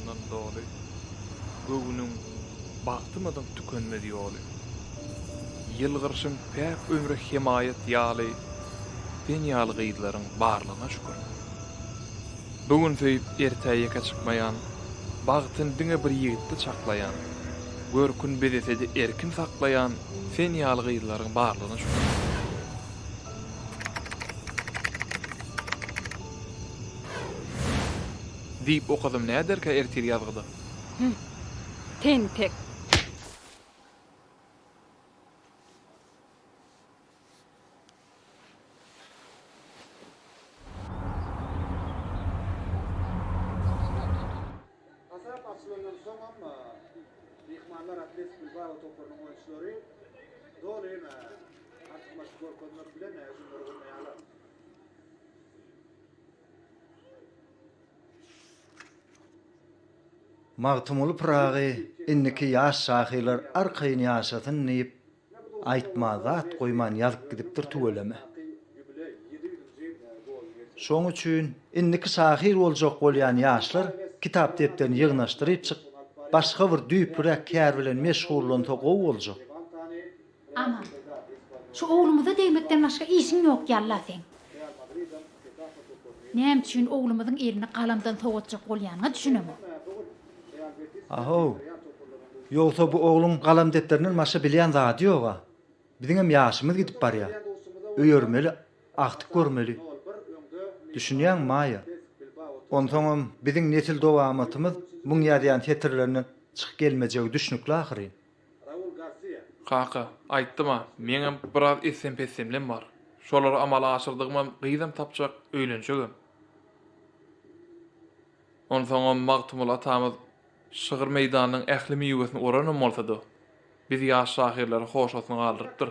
joşgundan doly, Göwnüň, bagtymyzyň tükenmez ýoly. Ýylgyrşyň päk ömre hemaýat ýaly, Sen ýaly gyzlaryň barlygyna şükür. Bu gün söýüp ertä ýeke çykmaýan, Bagtyn diňe bir ýigitde çaklaýan, Görkün bezesede erkin saklaýan Sen ýaly gyzlaryň barlygyna şükür. Diýip okasam näderkä ertir ýazgyda? Hü, tentek. Hasap açylandan soňam myhmanlar Atletik Bilbao toparynyň oýunçylary doly artykmaçlyk görkezmek bilen hüjümleri gurnaýarlar. Magtymguly Pyragy indiki ýaş şahyrlar arkaýyn ýaşasyn diýip, aýtma zat goýman ýazyp gidipdir tüweleme. Şoň üçin indiki şahyr boljak bolýan ýaşlar kitap-depderini ýygnaşdyrypjyk başga bir düýplüräk kär bilen meşgullansa gowy boljak. Aman, şu oglumyza degmekden başga işiň ýok ýalla seň. Näme üçin oglumyzyň elini galamdan sowatjak bolýanyňa düşünemok. Ahow, ýogsa bu ogluň galam-depderinden başga bilýän zady ýog-a. Biziňem ýaşymyz gidip barýar. Öýermeli, agtyk görmeli. Düşünýäňmi, Maýa? Onsoňam biziň nesil dowamatymyz muň ýazýan setirlerinden çykyp gelmejegi düşnükli ahyryn. Kaka, aýtdym-a, meňem biraz etsem-petsemlem bar. Şolary amala aşyrdygymam gyzam tapjak, öýlenjegem. Onsoňam Magtymguly atamyz şygyr meýdanynyň ähli miwesini oranam bolsa-da, biz ýaş şahyrlara hoşasyny galdyrypdyr.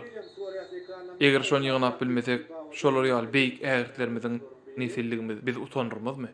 Eger şony ýygnap bilmesek, şolar ýaly beýik ägirtlerimiziň nesilligimiz bizi utandyrmazmy?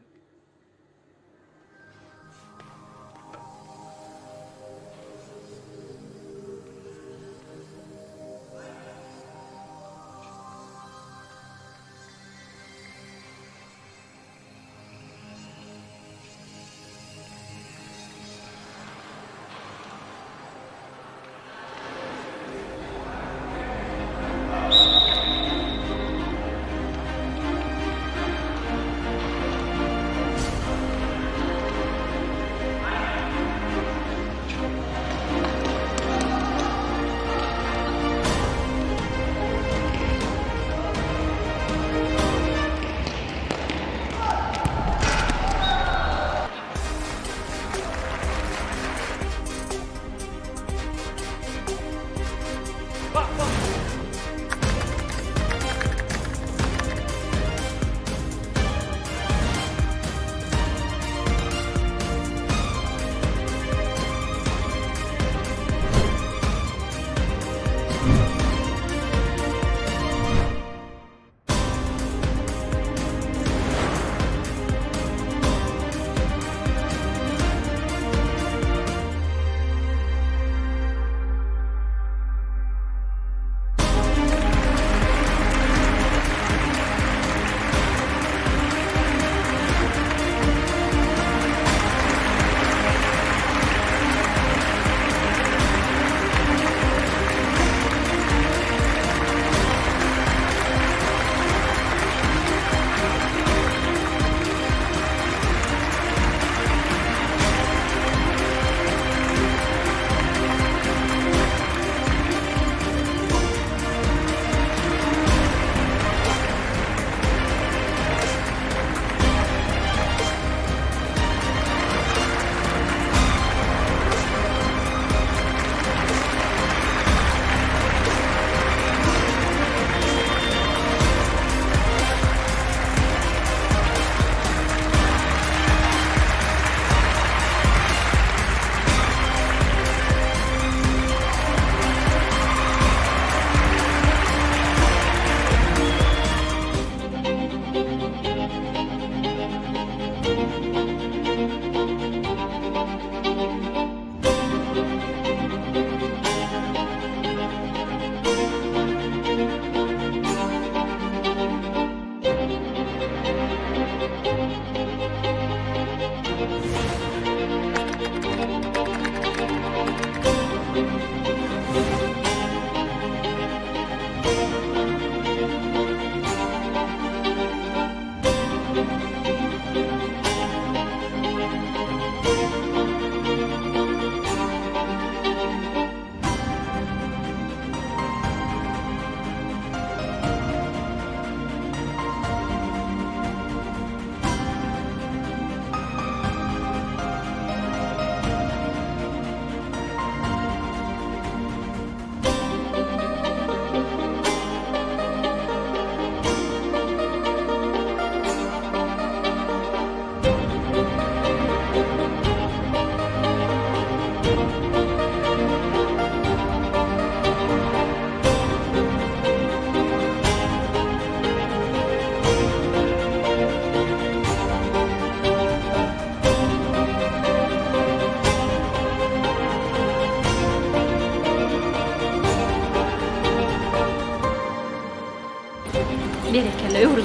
Berekella, öwrül.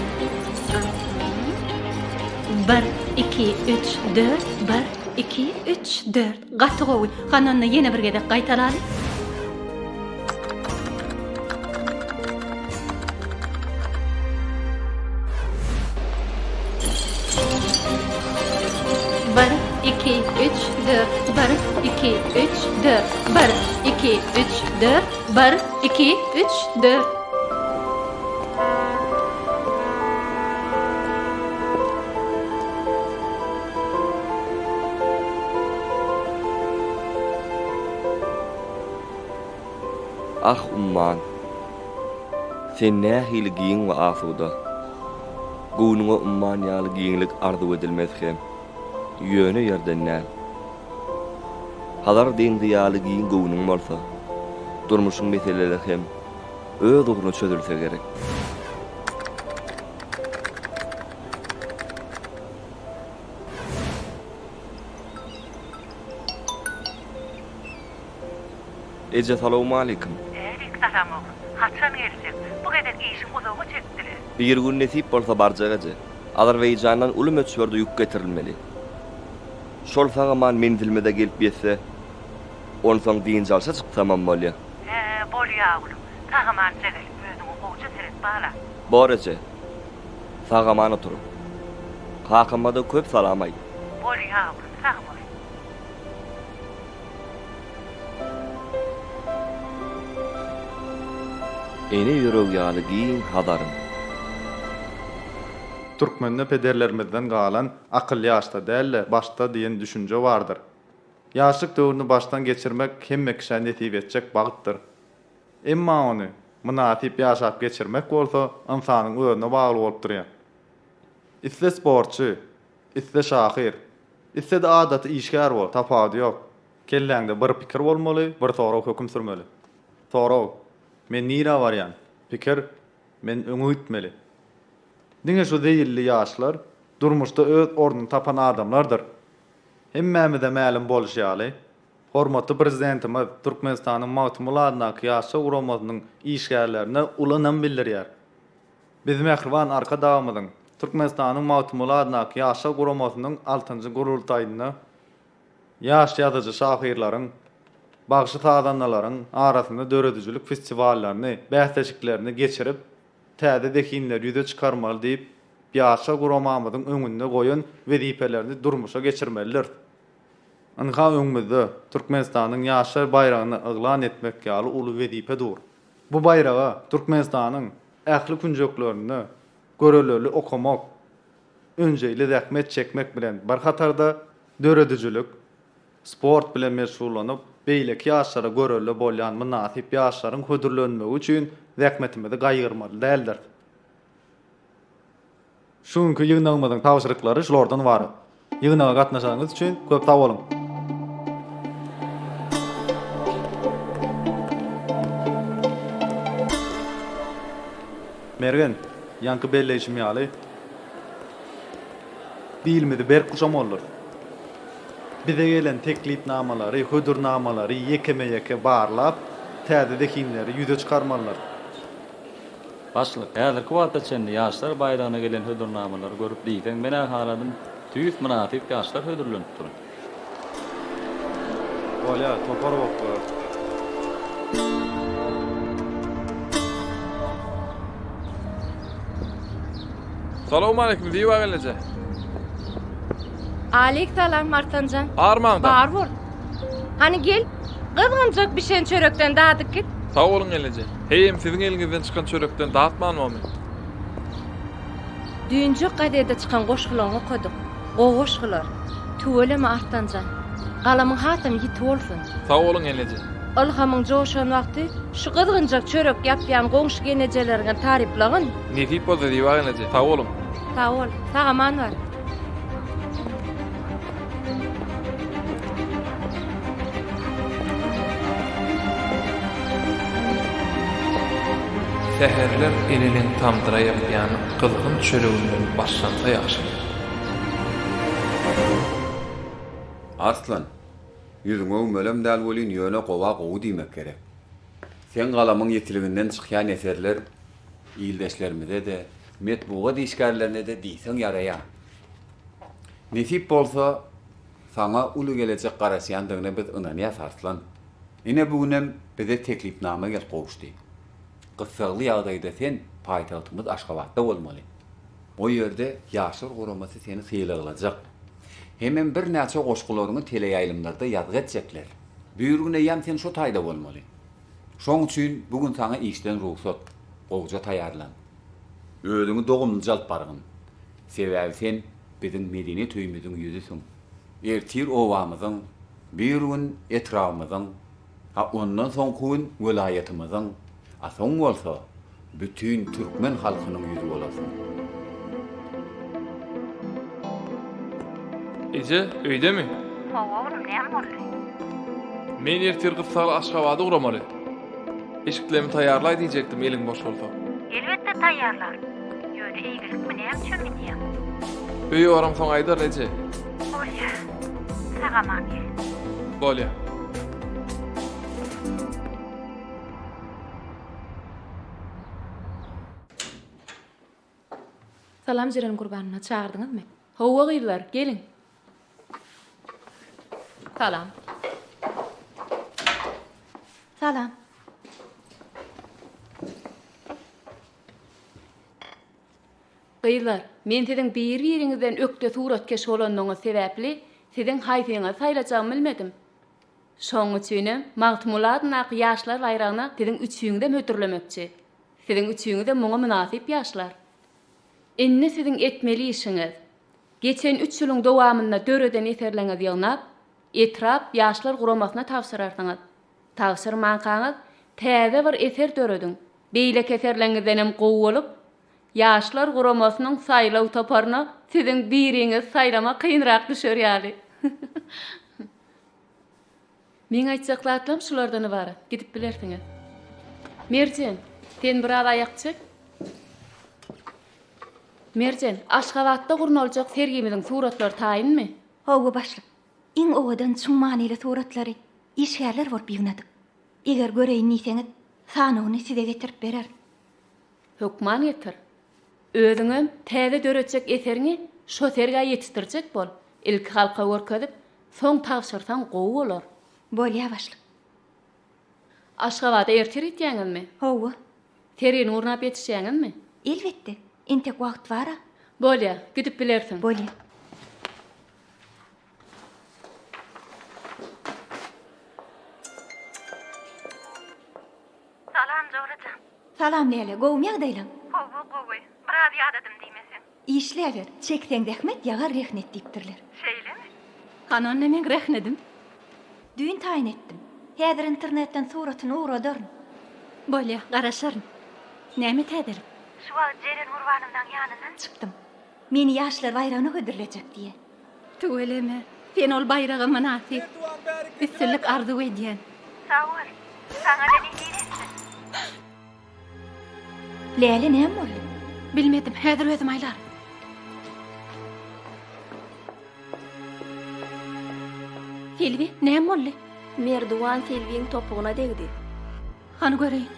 Bir, iki, üç, dört, bir, iki, üç, dört. Gaty gowy. Hany onda ýene bir gezek gaýtalaly. Bir, iki, üç, dört, bir, iki, üç, dört, bir, iki, üç, dört, bir, iki, üç, dört. Ah, umman! Sen nähili giň we asuda. Göwnüňe umman ýaly giňlik arzuw edilmez hem. Ýöne ýerden däl. Hazar deňzi ýaly giň göwnüň bolsa, durmuşyň meseleleri hem öz ugruna çözülse gerek. Eje salowmalikim. Älik salam oglum. Haçan geljek? Bu gezek işiň uzaga çekdile. Birigün nesip bolsa barjak eje. Azerbaýjandan uly möçberde ýük getirilmeli. Şol sag-aman menzilimize gelip ýetse, onsoň dynç alşa çyksamam bolýa. Hä, bolýa oglum. Sag-amanja gel. Özüňe gowja seret bala. Bor eje. Sag-aman oturyň. Kakama-da köp salam aýt. Bolýa oglum, sag bol. Ene ýüregi ýaly giň Hazaryň. Türkmende pederlerimizden galan Akyl ýaşda däl-de, başda diýen düşünje bardyr. Ýaşlyk döwrüni başdan geçirmek hemme kişä nesip etjek bagtdyr. Emma ony mynasyp ýaşap geçirmek bolsa ynsanyň özüne bagly bolup durýar. Isle sportçy, isle şahyr, isle-de adaty işgär bol, tapawudy ýok. Kelläňde bir pikir bolmaly, bir sorag höküm sürmeli. Sorag, Men nirä barýan? Pikir, Men öňe gitmeli. Diňe şu zeýilli ýaşlar durmuşda öz ornuny tapan adamlardyr. Hemmämize mälim bolşy ýaly, Hormatly Prezidentimiz Türkmenistanyň Magtymguly adyndaky Ýaşlar guramasynyň işgärlerine uly ynam bildirýär. Biz mähriban Arkadagymyzyň Türkmenistanyň Magtymguly adyndaky Ýaşlar guramasynyň altynjy gurultaýynda ýaş ýazyjy-şahyrlaryň, bagşy-sazandalaryň arasynda döredijilik festiwallaryny, bäsleşiklerini geçirip, täze zehinleri ýüze çykarmaly diýip, Ýaşlar guramamyzyň öňünde goýan wezipelerini durmuşa geçirmelidiris. Ynha öňümizde Türkmenistanyň Ýaşlar baýragyny yglan etmek ýaly uly wezipe dur. Bu baýraga Türkmenistanyň ähli künjeklerinde göreleli okamak, önjeýli zähmet çekmek bilen bir hatarda döredijilik, sport bilen meşgullanyp, beýleki ýaşlara görelde bolýan mynasyp ýaşlaryň hödürlenmegi üçin zähmetimizi gaýgyrmaly däldiris. Şu günki ýygnagymyzyň tabşyryklary şulardan ybarat. Ýygnaga gatnaşanyňyz üçin köp sag boluň! Mergen, ýaňky belleýşim ýaly, bilimizi berk guşamalydyrys. Bize gelen teklipnamalary, hödürnamalary ýekeme-ýeke barlap, täze zehinleri ýüze çykarmalydyrys. Başlyk, häzirki wagta çenli Ýaşlar baýragyna gelen hödürnamalary görüp diýseň men-ä haladym, tüýs mynasyp ýaşlar hödürlenipdir. Bolýa, topar bolup göreris. Salowmaleýkim Ziba gelneje. Aleýk salam Martanjan. Barmaňda. Bar bol. Hany gel, gyzgynjak bişen çörekden dadyp git. Sag boluň gelneje. Heýem siziň eliňizden çykan çörekden datmanmamy? Düýnjek gazetde çykan goşgularyňy okadyk. Gowy goşgular. Tüweleme Arslanjan. Galamyň hasam ýiti bolsun. Sag boluň gelneje. Ylhamyň joşan wagty şu gyzgynjak çörek ýapýan goňşy genejeleriňe taryplagyn. Nesip bolsa Ziba gelneje. Sag boluň. Sag bol. Sag-aman bar. Säherler eneleň tamdyra ýapýan gyzgyn çöreginden başlansa ýagşy. Arslan, ýüzüňe öwmelem däl welin ýöne gowa gowy diýmek gerek. Seň galamyň ýitiliginden çykýan eserler ildeşlerimize-de. Metbugat işgärlerine-de diýseň ýaraýaň. Nesip bolsa, saňa uly gelejek garaşýandygyna biz ynanýas, Arslan. Ine bu günem bize teklipnama gelip gowuşdy. Gyssagly ýagdaýda sen paýtagtymyz Aşgabatda bolmaly. O ýerde Ýaşlar guramasy seni sylaglajak. Hemem birnäçe goşgularyňy teleýaýlymlarda ýazgy etjekler. Birgün eýýäm sen şo taýda bolmaly. Şoň üçin bu gün saňa işden rugsat. Gowja taýýarlan. Özüňi dogumlyja alyp bargyn. Sebäbi sen biziň medeniýet öýümiziň ýüzüsiň. Ertir obamyzyň, birgün etrabymyzyň, a ondan soňky gün welaýatymyzyň, a soň bolsa bütin türkmen halkynyň ýüzi bolarsyň. Eje, öýdemi? Hawa oglum, näme boldy? Men ertir gyssagly Aşgabada ugramaly. Eşiklerimi taýýarlaý diýjekdim, eliň boş bolsa. Elbetde taýýarlaryn. Ýöne eýgilikmi, näme üçin gidýäň? Öýe baramsoň aýdaryn, eje. Bolýa. Sag-aman gel. Bolýa. Salam Jeren Gurbanowna, çagyrdyňyzmy? Hawa gyzlar, geliň. Salam. Salam. Gyzlar, men siziň bir-biriňizden ökde suratkeş bolandygyňyz sebäpli, siziň haýsyňyzy saýlajagymy bilmedim. Şonuň üçinem Magtymguly adyndaky Ýaşlar baýragyna siziň üçüňizem hödürlemekçi. Siziň üçüňizem muňa mynasyp ýaşlar. Indi siziň etmeli işiňiz, geçen üç ýylyň dowamynda döreden eserleriňizi ýygnap, etrap Ýaşlar guramasyna tabşyrarsyňyz. Tabşyrmankaňyz, täze bir eser dörediň. Beýleki eserleriňizdenem gowy bolup, Ýaşlar guramasynyň saýlaw toparyna siziň biriňizi saýlamak kynrak düşer ýaly. Meň aýtjak zatlarym şulardan ybarat. Gidip bilersiňiz. Merjen, sen biraz aýak çek. Merjen, Aşgabatda gurnaljak sergimiziň suratlary taýynmy? Hawa, başlyk. Iň owadan çuň manyly suratlary işgärler bolup ýygnadyk. Eger göreýin diýseňiz, sanawyny size getirip bererin. Hökman getir. Özüňem täze döretjek eseriňi şo sergä ýetişdirjek bol. Ilki halka görkezip, soň tabşyrsaň gowy bolar. Bolýa başlyk. Aşgabada ertir gitýäňizmi? Hawa. Sergini gurnap ýetişýäňizmi? Elbetde. Entek wagt bar-a. Bolýa, gidip bilersiň. Bolýa. Salam Jorajan. Salam Läle, gowumy ýagdaýlaň? Hawa gowy, biraz ýadadym diýmeseň. Işläber, çekseň zähmet ýagar rehnet diýipdirler. Şeýlemi? Hany onda meň rehnedim? Düýn taýyn etdim. Häzir internetden suratyny ugradaryn. Bolýa, garaşaryn. Näme täzelik? Şu wagt Jeren Gurbanownaň ýanyndan çykdym. Meni ýaşlar baýragyna hödürlejek diýýä. Tüweleme, sen ol baýraga mynasyp. Üstünlik arzuw edýän. Sag bol. Saňa-da nesip etsin. Läle näme boldy? Bilmedim, häzir özüm aýlaryn. Selbi, näme boldy? Merduwan Selbiň topugyna degdi. Hany göreýin.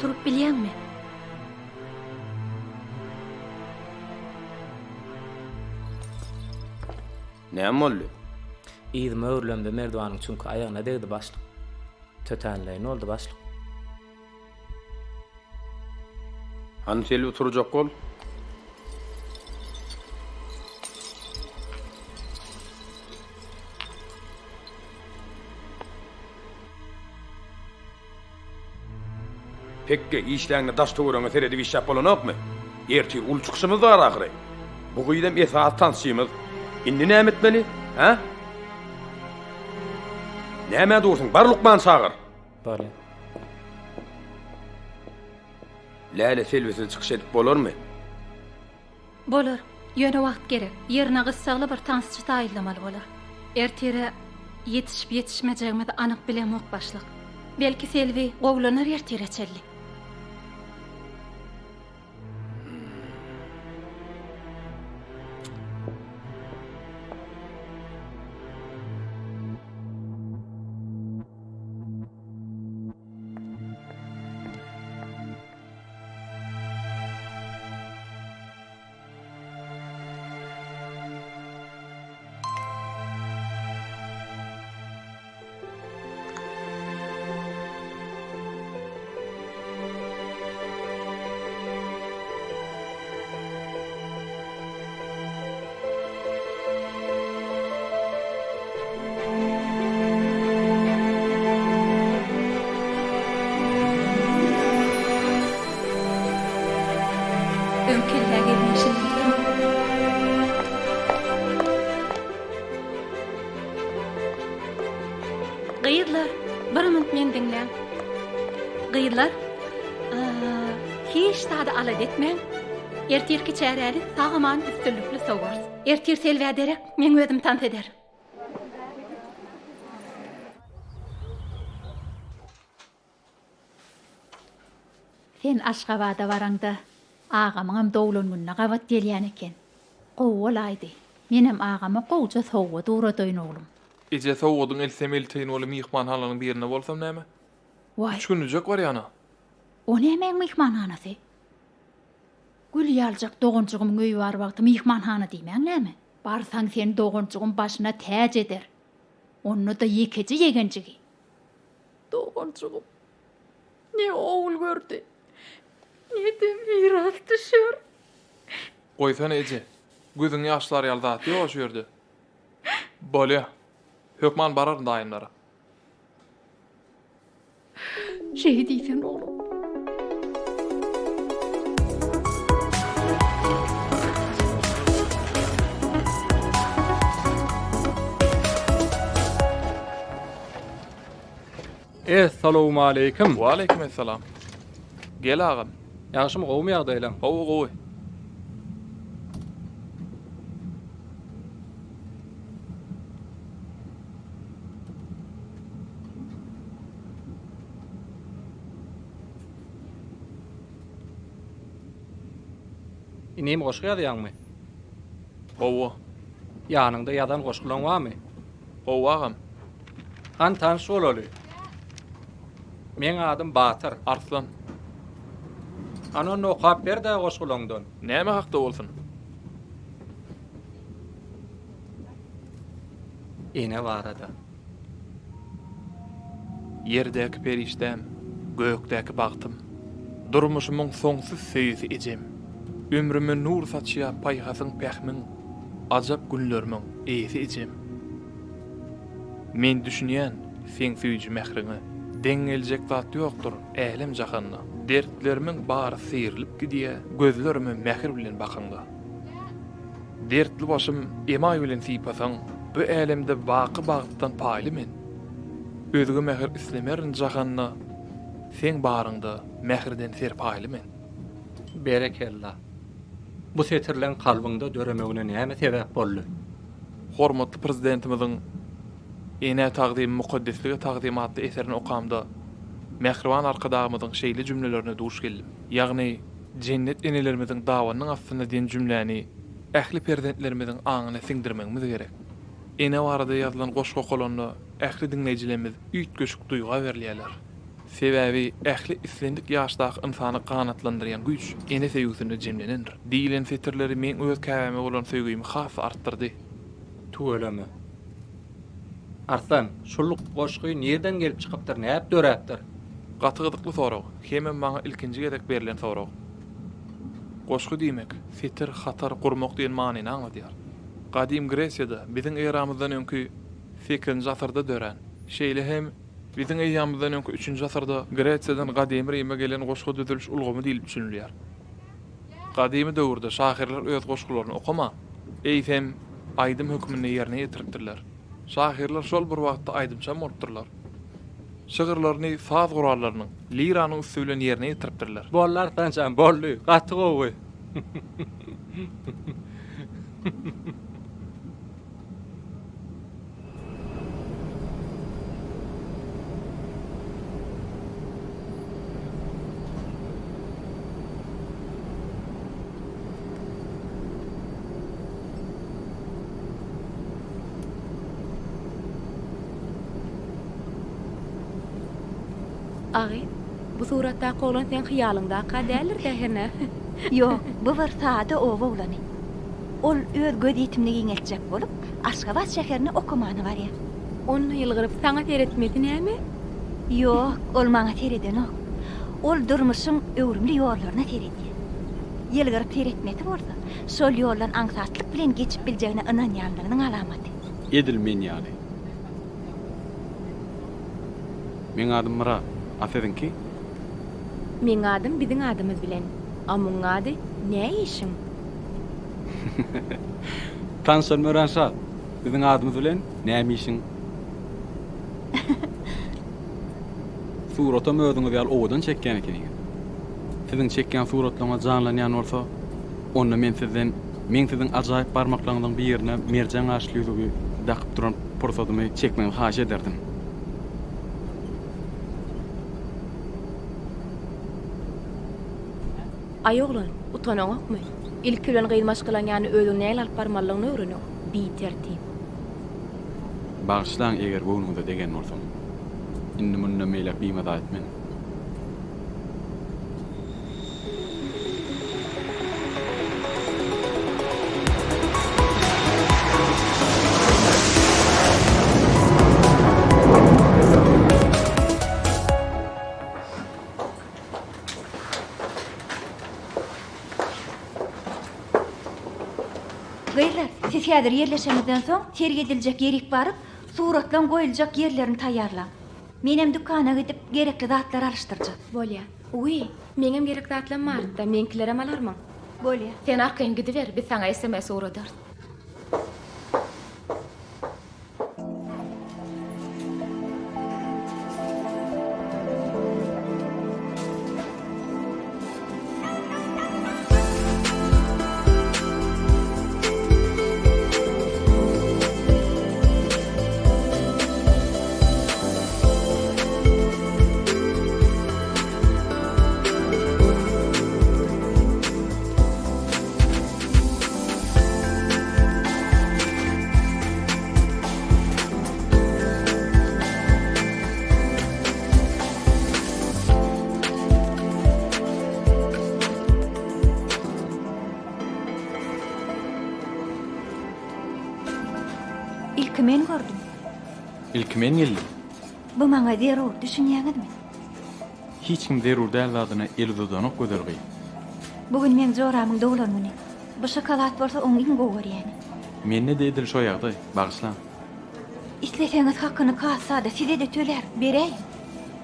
Turup bilýäňmi? Näme boldy? Yzyma öwrülemde Merduwanyň çüňki aýagyna degdi başlyk. Tötänleýin boldy başlyk. Hany Selbi turjak bol. Pekge, işläňde daş-töweregiňe seredip işläp bolanokmy? Ertir uly çykyşymyz bar ahyry. Bu gyzam esasy tansçymyz. Indi näme etmeli, hä? Nämä dursuň, bar lukman çagyr! Bolýar. Läle Selbisiz çykyş edip bolarmy? Bolar. Ýöne wagt gerek. Ýerine gyssagly bir tansçy taýynlamaly bolar. Ertire ýetişip ýetişmejegimizi anyk bilemok başlyk. Belki Selbi gowlanar ertire çenli. Gyzlar, bir munt meni diňläň. Gyzlar, hiç zady alada etmäň. Ertirki çäräni sag-aman üstünlikli sowarys. Ertir Selbä derek meň özüm tans eder. Sen Aşgabada baraňda agamyňam doglan gününe gabat gelýän eken. Gowy bolaýdy. Menem agama gowja sowgat ugradaýyn oglum. Eje sowgadyň eltsem elteýin weli myhmanhanalaryň birinde bolsam näme? Waý. Üç günlüjek barýana. O nämäň myhmanhanasy? Gül ýaljak doganjygymyň öýi bar wagty myhmanhana diýmäň näme? Barsaň seni doganjygym başyna täç eder. Onda-da ýekeje ýegenjigi. Doganjygym ne ogul gördi, ne-de mirasdüşer. Goýsana eje, gözüňi ýaşlar ýaly zat ýog-a şu ýerde. Bolýa. Hökman bararyn daýymlara. Şeý diýsen oglum. Essalowmaleýkim. Waleýkim essalam. Gel agam. Ýagşymy gowumy ýagdaýlaň? Gowy gowy. Inim goşgy ýazýaňmy? Hawa. Ýanyňda ýazan goşgulaň barmy? Hawa agam. Hany tanyş bolaly. Meň adym Batyr. Arslan. Hany onda okap ber-dä goşgulaňdan. Näme hakda bolsun? Ene barada. Ýerdäki perişdäm, gökdäki bagtym. Durmuşymyň soňsuz söýgüsi ejem. Ömrüme nur saçýar paýhasyň pähmiň, Ajap günlerimiň eýesi ejem. Men düşünýän seň süýji mähriňe. Deň geljek zat ýokdur älem-jahanda. Dertlerimiň bary syrylyp gidýä, Gözlerime mähir bilen bakaňda. Dertli başym emaý bilen sypasaň, Bu älemde baky bagtdan paýly men. Özge mähir islemerin jahanda, Seň baryňda mähirden serpaýly men. Berekella. Bu setirleň kalbyňda döremegine näme sebäp boldy? Hormatly Prezidentimiziň Enä tagzym, mukaddeslige tagzym atly eserini okamda, mähriban Arkadagymyzyň şeýle jümlelerine duş geldim. Ýagny, Jennet enelerimiziň dabanynyň astynda diýen jümläni ähli perzentlerimiziň aňyna siňdirmegimiz gerek. Ene barada ýazylan goşgy okalanda ähli diňleýjilerimiz üýtgeşik duýga berilýärler. Sebäbi ähli islendik ýaşdaky ynsany ganatlandyrýan güýç ene söýgüsinde jemlenendir. Diýlen setirleri meň öz käbäme bolan söýgimi has-da artdyrdy. Tüweleme. Arslan, şul goşgy nirden gelip çykypdyr, nädip döräpdir? Gaty gyzykly sorag, hemem maňa ilkinji gezek berlen sorag. Goşgy diýmek, setir, hatar, gurmak diýen manyny aňladýar. Gadym Gresiýada, biziň eramyzdan öňki sekizinji asyrda dörän, şeýle hem biziň eýýamyzdan öňki üçünji asyrda Gresiýadan Gadymy Rime gelen goşgy düzüliş ulgamy diýlip düşünilýär. Gadymy döwürde şahyrlar öz goşgularyny okaman, eýsem, aýdym hökmünde ýerine ýetiripdirler. Şahyrlar şol bir wagtda aýdymçam bolupdyrlar. Şygyrlaryny saz gurallarynyň, liranyň üsti bilen ýerine ýetiripdirler. Boldy Arslanjan, boldy. Gaty gowy. Agy, bu suratdaky oglan seň hyýalyňdaka däldir-dä hernä? Ýok, bu bir sada oba oglany. Ol öz gözýetimini giňeltjek bolup, Aşgabat şäherine okamana barýar. Onda ýylgyryp saňa seretmesi näme? Ýok, ol maňa seredenok. Ol durmuşyň öwrümli ýollaryna seredýär. Ýylgyryp seretmesi bolsa, şol ýoldan aňsatlyk bilen geçip biljegine ynanýanlygynyň alamaty. Edil men ýaly. Meň adym Myrat. A siziňki? Meň adym biziň adymyz bilen. A muň ady nä işiň? Tanyşanyma örän şat. Biziň adymyz bilen näme işiň? Suratam özüňiz ýaly owadan çekýän ekeniňiz. Siziň çekýän suratlaryňyz janlanýan bolsa, onda men sizden meň siziň ajaýyp barmaklaryňyzyň birine merjen gaşly ýüzügi dakyp duran pursadymy çekmegiňizi haýyş ederdim. Aý oglan, utanaňokmy? Ilki bilen gyz maşgalaň ýanynda özüňi nähili alyp barmalydygyny öwreniň, bitertip. Bagyşlaň eger göwnüňize degen bolsam. Indi mundan beýläk bimaza etmen. Gyzlar, siz häzir ýerleşeňizden soň, sergi ediljek ýerik baryp, suratlaň goýuljak ýerlerini taýýarlaň. Menem dükana gidip, gerekli zatlary alyşdyrjak. Bolýa. Wiý, meňem gerek zatlam bardy-da, meňkilerem alarmyň? Bolýa. Sen arkaýyn gidiber, biz saňa sms ugradarys. Ilki men gördüm. Ilki men geldim. Bu maňa zerur, düşünýäňizmi? Hiç kim zerur däl zadyna el uzadanok gözel gyz. Bu gün meň joramyň doglan güni. Bu şokolad bolsa oň iň gowy görýäni. Mende-de edil şo ýagdaý, bagyşlaň. Isleseňiz hakyny kassada size-de tölär, beräýiň.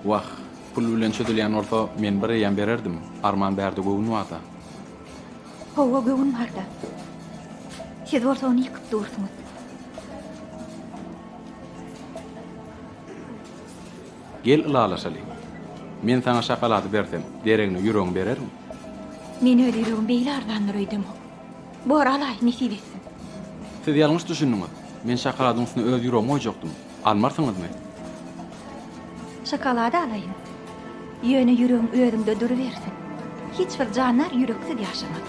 Wah, pul bilen çözülýän bolsa men bir eýýäm bererdim, arman bärde göwün barda. Hawa, göwün barda. Siz bolsa ony ýykyp dursuňyz. Gel ylalaşalyň. Men saňa şokolady bersem, deregine ýüregiňi berermiň? Men öz ýüregim beýle arzandyr öýdemok. Bor, alaý, nesip etsin. Siz ýalňyş düşündiňiz. Men şokoladyň üstüne öz ýüregimi goýjakdym. Almarsyňyzmy? Şokolady alaýyn. Ýöne ýüregiň özüňde durubersin. Hiç bir jandar ýüreksiz ýaşamaz.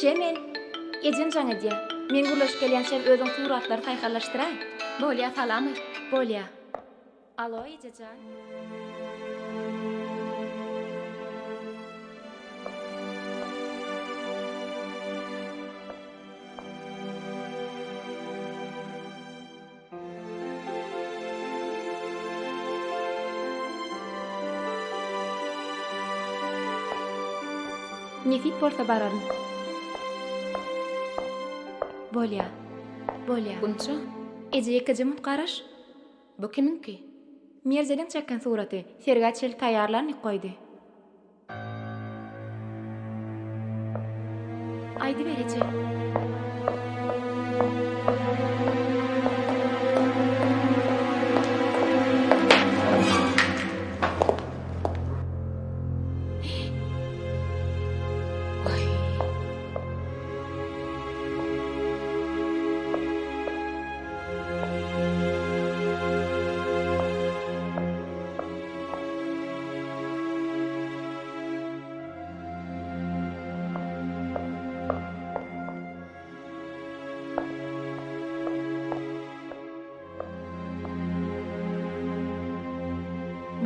Çemen, ejem jaň edýär. Men gürleşip gelýänçäm özüň suratlary saýhallaşdyraý. Bolýa, salam aýt. Bolýa. Alo, eje jan. Nesip bolsa bararyn. Bolýa. Bolýa. Gunça. Eje ýekeje munt garaş. Bu kimiňki? Merzeliň çeken suraty. Sergä çenli taýýarlan diýip goýdy. Aýdyber eje.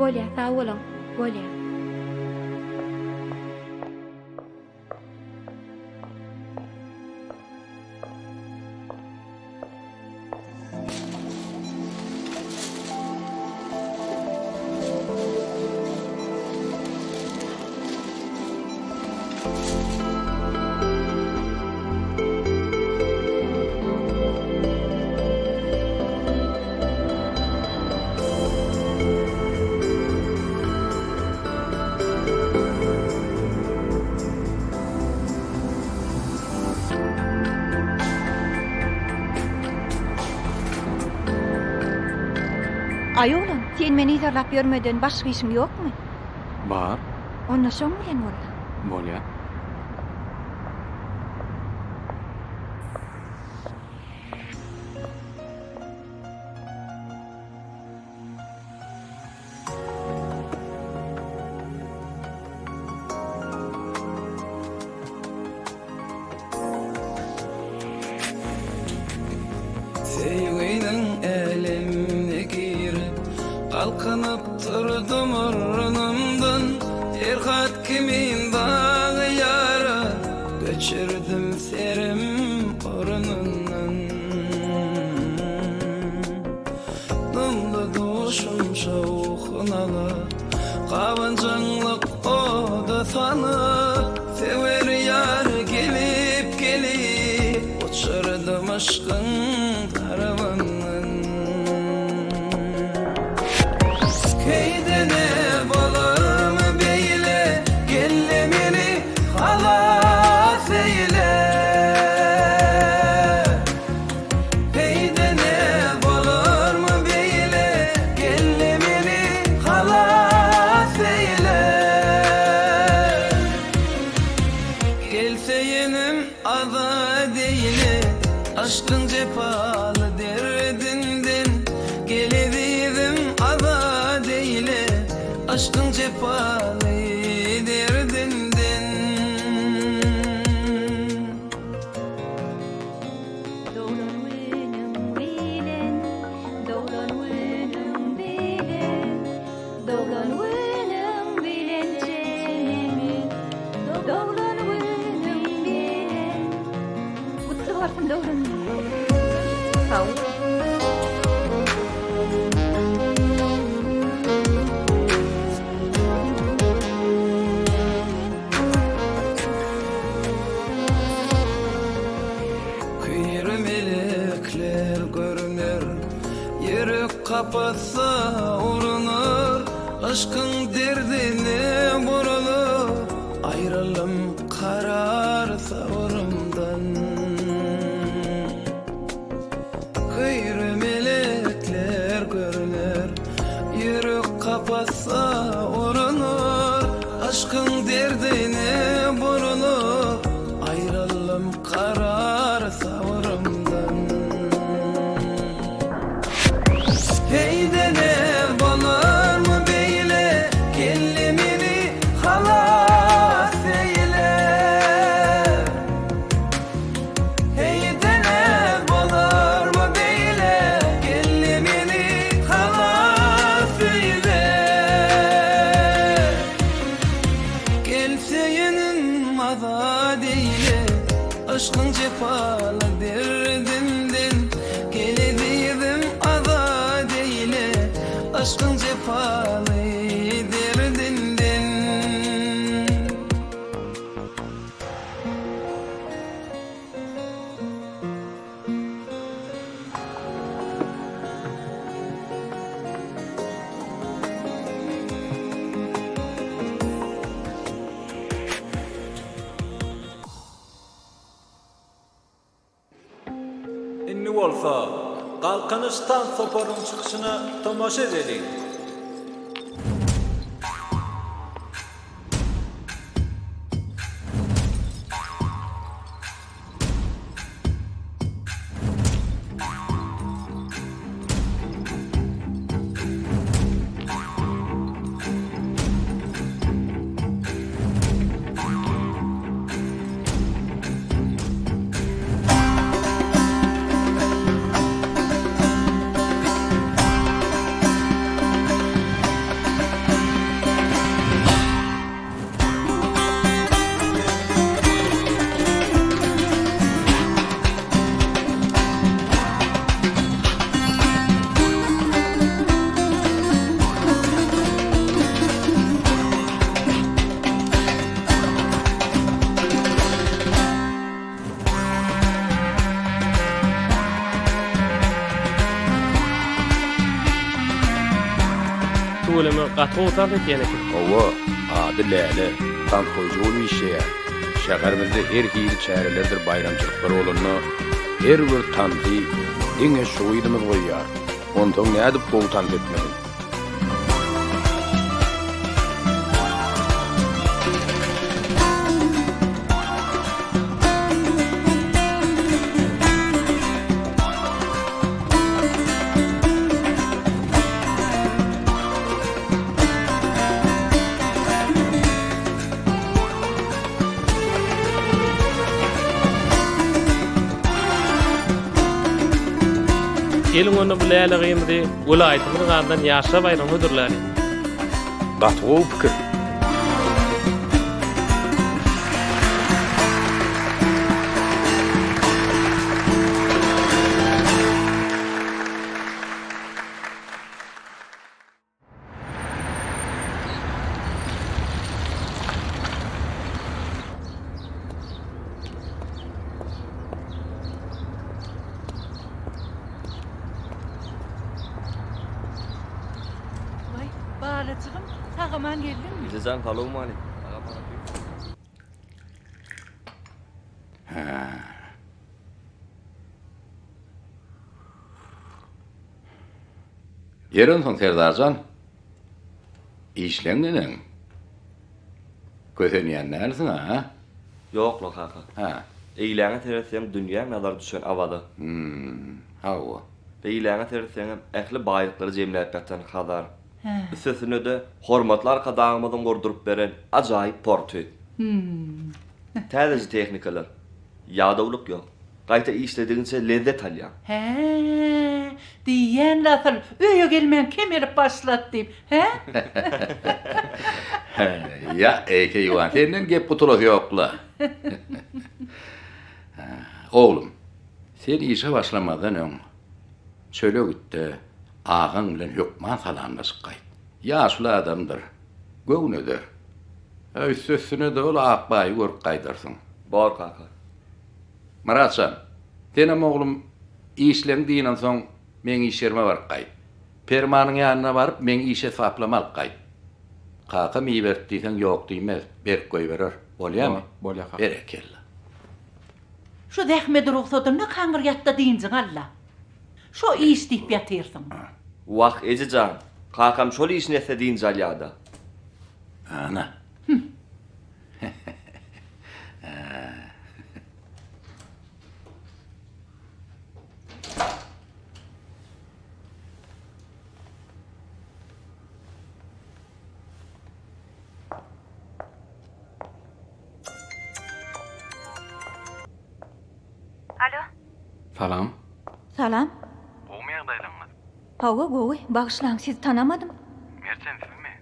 Bolýa, sag boluň. Bolýa. Aý oglan, sen meni yzarlap ýörmeden başga işiň ýokmy? Bar. Onda şoň bilen bol-da. Bolýa. Söýginiň älemine girip, Galkynyp durdum ornumdan, Perhat kimin dagy ýara, Göçürdim serim ornundan. Dymdy duşum şowhun alyp, Gabanjaňlyk oda salyp, Söwer ýar gelip-gelip, Uçurdym yşkyň zarabyndan. Keýdene bolarmy beýle, Gel-de meni halas eýle. Heýde-ne bolarmy beýle, Gel-de meni halas eýle. Gel söýenim azat eýle, Yşkyň jepaly derdinden. Gel ezizim azat eýle, Yşkyň jepaly derdinden. Doglan günüň bilen, doglan günüň bilen, Doglan günüň bilen çemenim, doglan günüň bilen. Gutly bolsun doglan günüň. Sag bol. Küýri melekler görüner, Ýürek kapasa urunar, Yşkyň derdine burulyp, Aýralym karar sabrymdan. Küýri melekler görüner, Ýürek kapasa urunar, Yşkyň derdine burulyp, Aýralym karar sabrymdan. Heýde-ne bolarmy beýle, Geldi meni halas eýle. Heýde-ne bolarmy beýle, Geldi meni halas eýle. Gel söýenim azat eýle, Yşkyň jepaly derdinden. Gel ezizim azat eýle, Yşkyň jepaly derdinden. Indi bolsa, Galkynyş tans toparynyň çykyşyna tomaşa edeliň. Gaty gowy tans etýän eken. Hawa, ady Läle, tans goýujy bolup işleýär. Şäherimizde her hili çärelerdir baýramçylyklar bolanda, her bir tansy diňe şu gyzymyz goýýar. Onsoň nädip gowy tans etmesin? Geliň onda bu läle gyzymyzy welaýatymyzyň adyndan ýaşlar baýragyna hödürläliň. Gaty gowy pikir. Waý, balajygym, sag-aman geldiňmi? Ejejan, salowmalik. Hä. Ýeri onsoň Serdarjan, işleň neneň? Kösenýän dälsiň-ä, hä? Ýok-la, kaka. Hä. Eýläňe seretseň dünýäň nazary düşen Awaza. Hüm, hawa. Beýläňe seretseňem ähli baýlyklary jemläp ýatan Hazar. Hä. Üstesine-de hormatly Arkadagymyzyň gurduryp beren ajaýyp porty. Hüm. Täzeje tehnikalar. Ýadawlyk ýok. Gaýta işledigiňçe lezzet alýaň. Hä, diýýän-le asyl, öýe gelmän kemelip başlady diýip, hä? Ýa, eý, keýwan, senden gep gutulasy ýok-la. Oglum, sen işe başlamazdan öň, çöle git-de, agaň bilen hökman salamlaşyp gaýt. Ýaşuly adamdyr, göwün eder. Üstesine-de ol Akbaýy görüp gaýdarsyň. Bor, kaka. Myrat jan, senem oglum işleň dynansoň meň iş ýerime baryp gaýt. Permanyň ýanyna baryp meň iş esbaplarymy alyp gaýt. Kakam iberdi diýseň ýok diýmez, berip goýberer. Bolýamy? Bolýa kaka. Berekella. Şu zähmet rugsadynda kaňyr ýatda dynjyňy al-la. Şo iş diýip ýatyrsyň. Wah, eje jan, kakam şol işini etse dynç alýa-da. Ana. Hüm. Alo. Salam. Salam. Gowumy ýagdaýlaryňyz? Hawa, gowy. Bagyşlaň, sizi tanamadym. Merjen sizmi?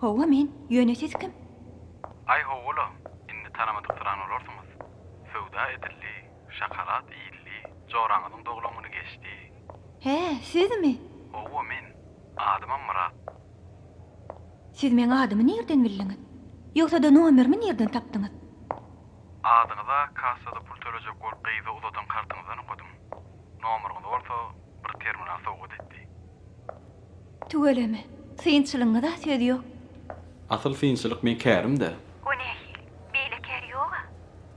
Hawa, men. Ýöne siz kim? Aý hawa-la, indi tanamadyksyran bolarsyňyz. Söwda edildi, şokolad iýildi, joraňyzyň doglan güni geçdi. Hä, sizmi? Hawa, men. Adymam Myrat. Siz meň adymy nirden bildiňiz? Ýogsa-da nomerimi nirden tapdyňyz? Adyňyza kassada pul tölejek bolup gyza uzadan kartyňyzdan okadym. Nomeryňyzy bolsa bir terminal sowgat etdi. Tüweleme, synçylygyňyza söz ýok. Asyl synçylyk meň kärim-dä. O nähili? Beýle kär ýog-a.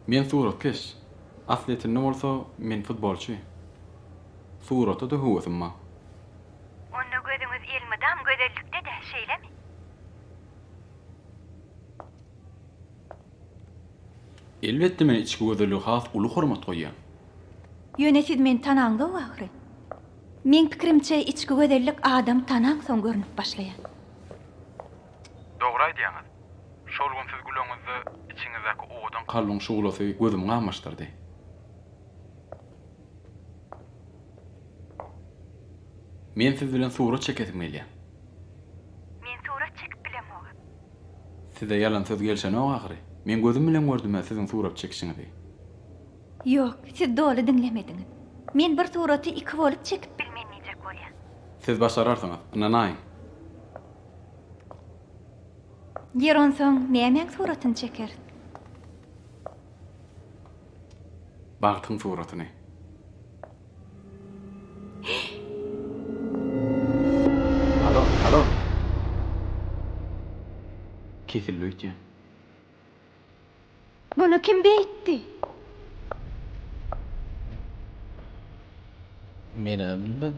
Men suratkeş. Aslyýetinde bolsa men futbolçy. Surata-da höwesim bar. Onda gözüňiz elmydam gözellikde-dä, şeýlemi? Elbetde men içki gözellige has uly hormat goýýan. Ýöne siz meni tanaňzok ahyry. Meň pikirimçe içki gözellik adamy tanaňsoň görnüp başlaýar. Dogry aýdýaňyz. Şol gün siz güleňizde içiňizdäki owadan kalbyň şuglasy gözümi gamaşdyrdy. Men siz bilen surat çekesim gelýär. Men surat çekip bilemok. Size ýalan söz gelşenok ahyry. Men gözüm bilen gördüm-ä siziň surat çekişiňizi. Ýok, siz doly diňlemediňiz. Men bir suraty iki bolup çekip bilmen diýjek bolýan. Siz başararsyňyz, ynanaýyň. Ýer onsoň nämäň suratyny çekeris? Bagtyň suratyny. Alo, alo. Kesildi öýtýän. Muny kim beýtdi? Menem bilmen.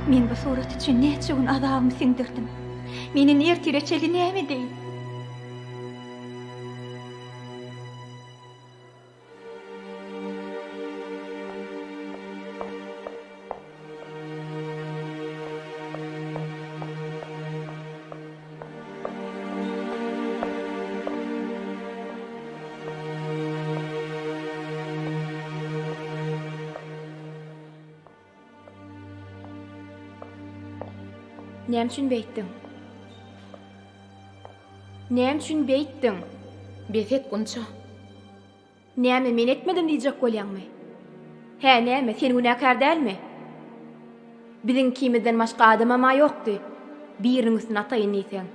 Men bu surat üçin näçe gün azabymy siňdirdim. Men indi ertire çenli näme edeýin? Näme üçin beýtdiň? Näme üçin beýtdiň? Bes et, Gunça. Näme, men etmedim diýjek bolýaňmy? Hä, näme, sen günäkär dälmi? Biziň ikimizden başga adamam-a ýokdy, biriniň üstüne ataýyn diýseň.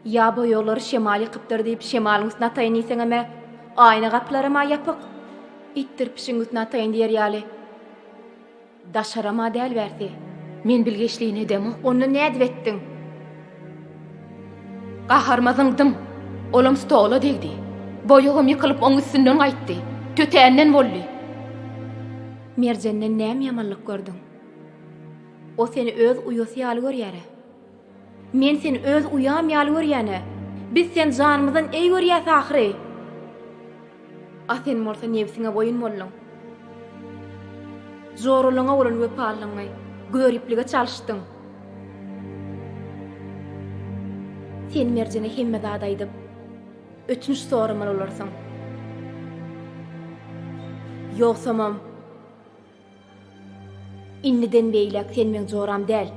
Ýa boýaglary şemal ýykypdyr diýip, şemalyň üstüne ataýyn diýseňem-ä, aýna gapylaram-a ýapyk. Itdir pişigiň üstüne ataýyn diýer ýaly. Daşaram-a däl bärsi. Men bilgeşleýin edemok. Onda nädip etdiň? Gaharyma zyňdym. Olam stola degdi. Boýagam ýykylyp oň üstünden gaýtdy. Tötänden boldy. Merjenden näme ýamanlyk gördüň? O seni öz uýasy ýaly görýär-ä. Men seni öz uýam ýaly görýän-ä. Biz seni janymyzdan eý görýäs ahyry. A sen bolsa nebsiňe boýun bolduň. Joralygyňa bolan wepalylygyňy göriplige çalyşdyň. Sen Merjene hemme zady aýdyp, ötünç soramaly bolarsyň. Ýogsamam, indiden beýläk sen meň joram däl.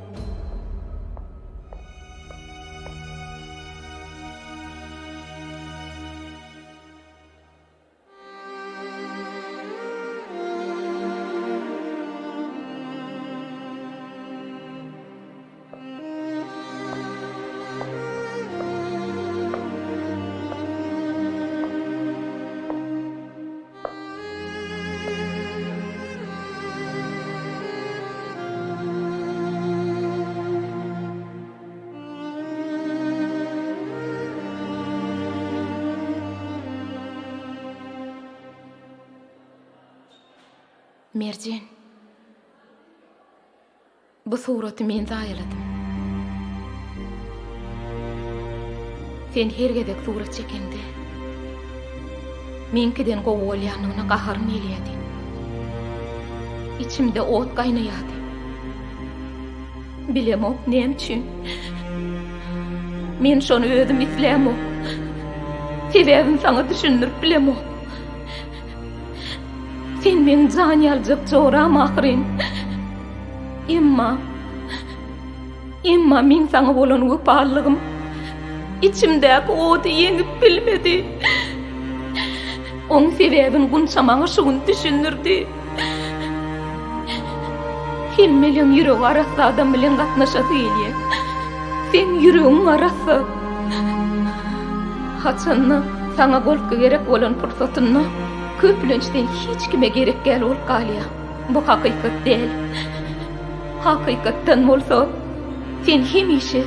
Merjen. Bu suraty men zaýaladym. Sen her gezek surat çekeňde, meňkiden gowy bolýanlygyna gaharym gelýärdi. Içimde ot gaýnaýardy. Bilemok näme üçin. Men şony özüm islämok. Sebäbini saňa düşündirip bilemok. Sen meň jan ýaljak joram ahyryn. Emma Emma meň saňa bolan wepalylygym içimdäki ody ýeňip bilmedi. Oň sebäbini Gunça maňa şu gün düşündirdi. Hemmeleň ýüregi arassa adam bilen gatnaşasy gelýär. Seň ýüregiň arassa. Haçanda saňa goltgy gerek bolan pursatynda köplenç sen hiç kime gerek däl bolup galýaň. Bu hakykat däl. Hakykatdan bolsa sen hemişe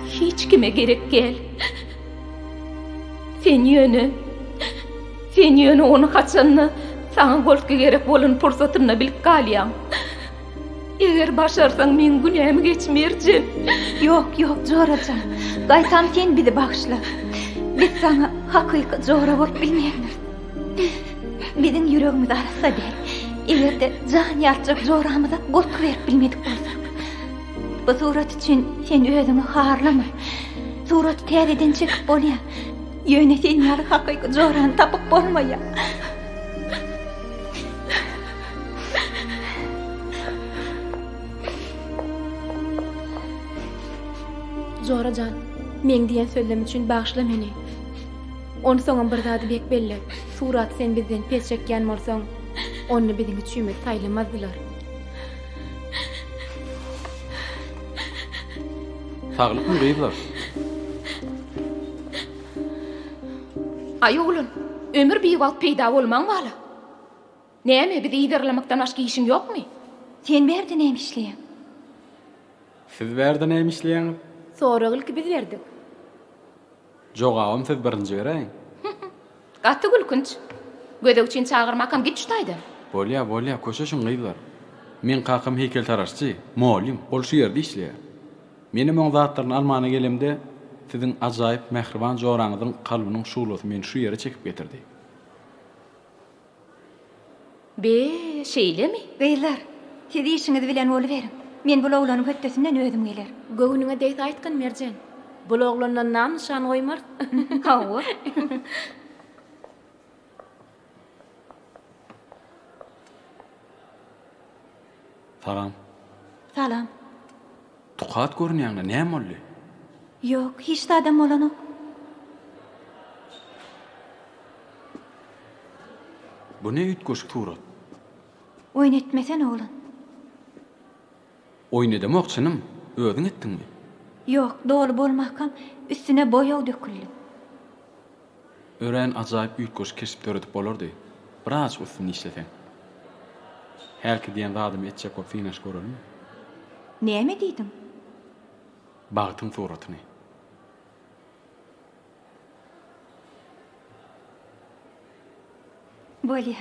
hiç kime gerek däl. Sen ýöne, sen ýöne ony haçanda saňa goltgy gerek bolan pursatynda bilip galýaň. Eger başarsaň meň günämi geç Merjen. Ýok, ýok, jorajan. Gaýtam sen bizi bagyşla. Biz saňa hakyky jora bolup bilmeýändiris. Biziň ýüregimiz arassa däl. Eger-de jan ýartjak joramyza goltgy berip bilmedik bolsak. Bu surat üçin sen özüňi harlama. Suraty täzeden çekip bolýar. Ýöne sen ýaly hakyky jorany tapyp bolmaýar. Jora jan, meň diýen sözlem üçin bagyşla meni. Onsoňam bir zady bek belle, suraty sen bizden pes çekýän bolsaň, onda biziň üçimizi saýlamazdylar. Saglykmy gyzlar? Aý oglan, ömür biwagt peýda bolmaň bala. Näme, bizi yzarlamakdan başga işiň ýokmy? Sen bärde näme işleýäň? Siz bärde näme işleýäňiz? Soragy ilki biz berdik. Jogabam siz birinji beräýiň. Gaty gülkünç. Gözegçini çagyrmakam git şu taýdan. Bolýa, bolýa, köşeşiň gyzlar. Meň kakam heýkeltaraşçy, mugallym, ol şu ýerde işleýär. Menem oň zatlaryny almana gelemde, siziň ajaýyp mähriban joraňyzyň kalbynyň şuglasy meni şu ýere çekip getirdi. Be, şeýlemi? Gyzlar, siz işiňiz bilen boluberiň. Men bul oglanyň hötdesinden özüm gelerin. Göwnüňe degse aýtgyn, Merjen. Bul oglandan nam-nyşan goýmarys. Hawa. Salam. Salam. Tukat görünýäňle, näme boldy? Ýok, hiç zadam bolanok. Bu ne üýtgeşik surat? Oýun etmesene, oglan. Oýun edemok, çynym. Özüň etdiňmi? Ýok, doly bolmakam, üstüne boýag döküldi. Örän ajaýyp üýtgeşik keşp döredip bolardy. Birazajyk üstünde işleseň. Hälki diýen zadymy etjek bolup synanyşyp görelimi? Näme diýdiň? Bagtyň suratyny. Bolýa.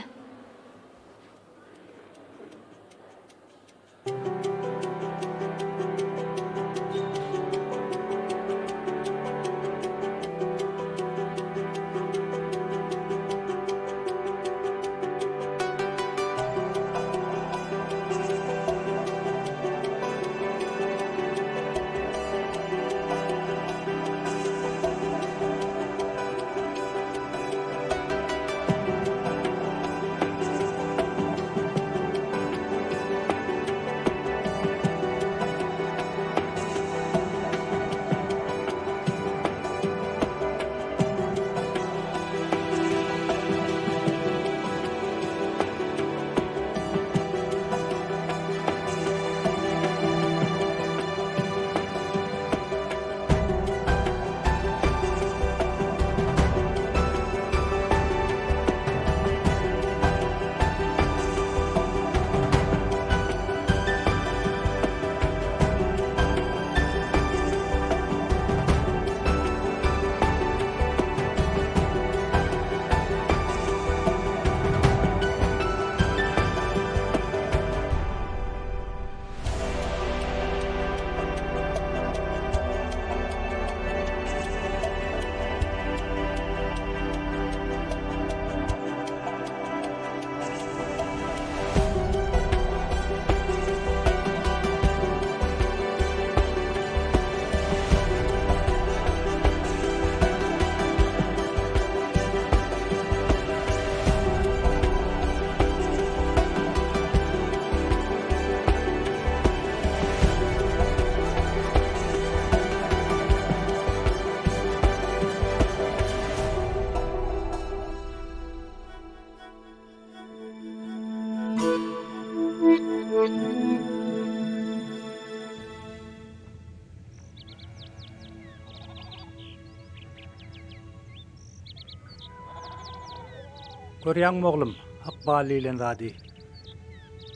Görýäňmi oglum, ykbal diýlen zady.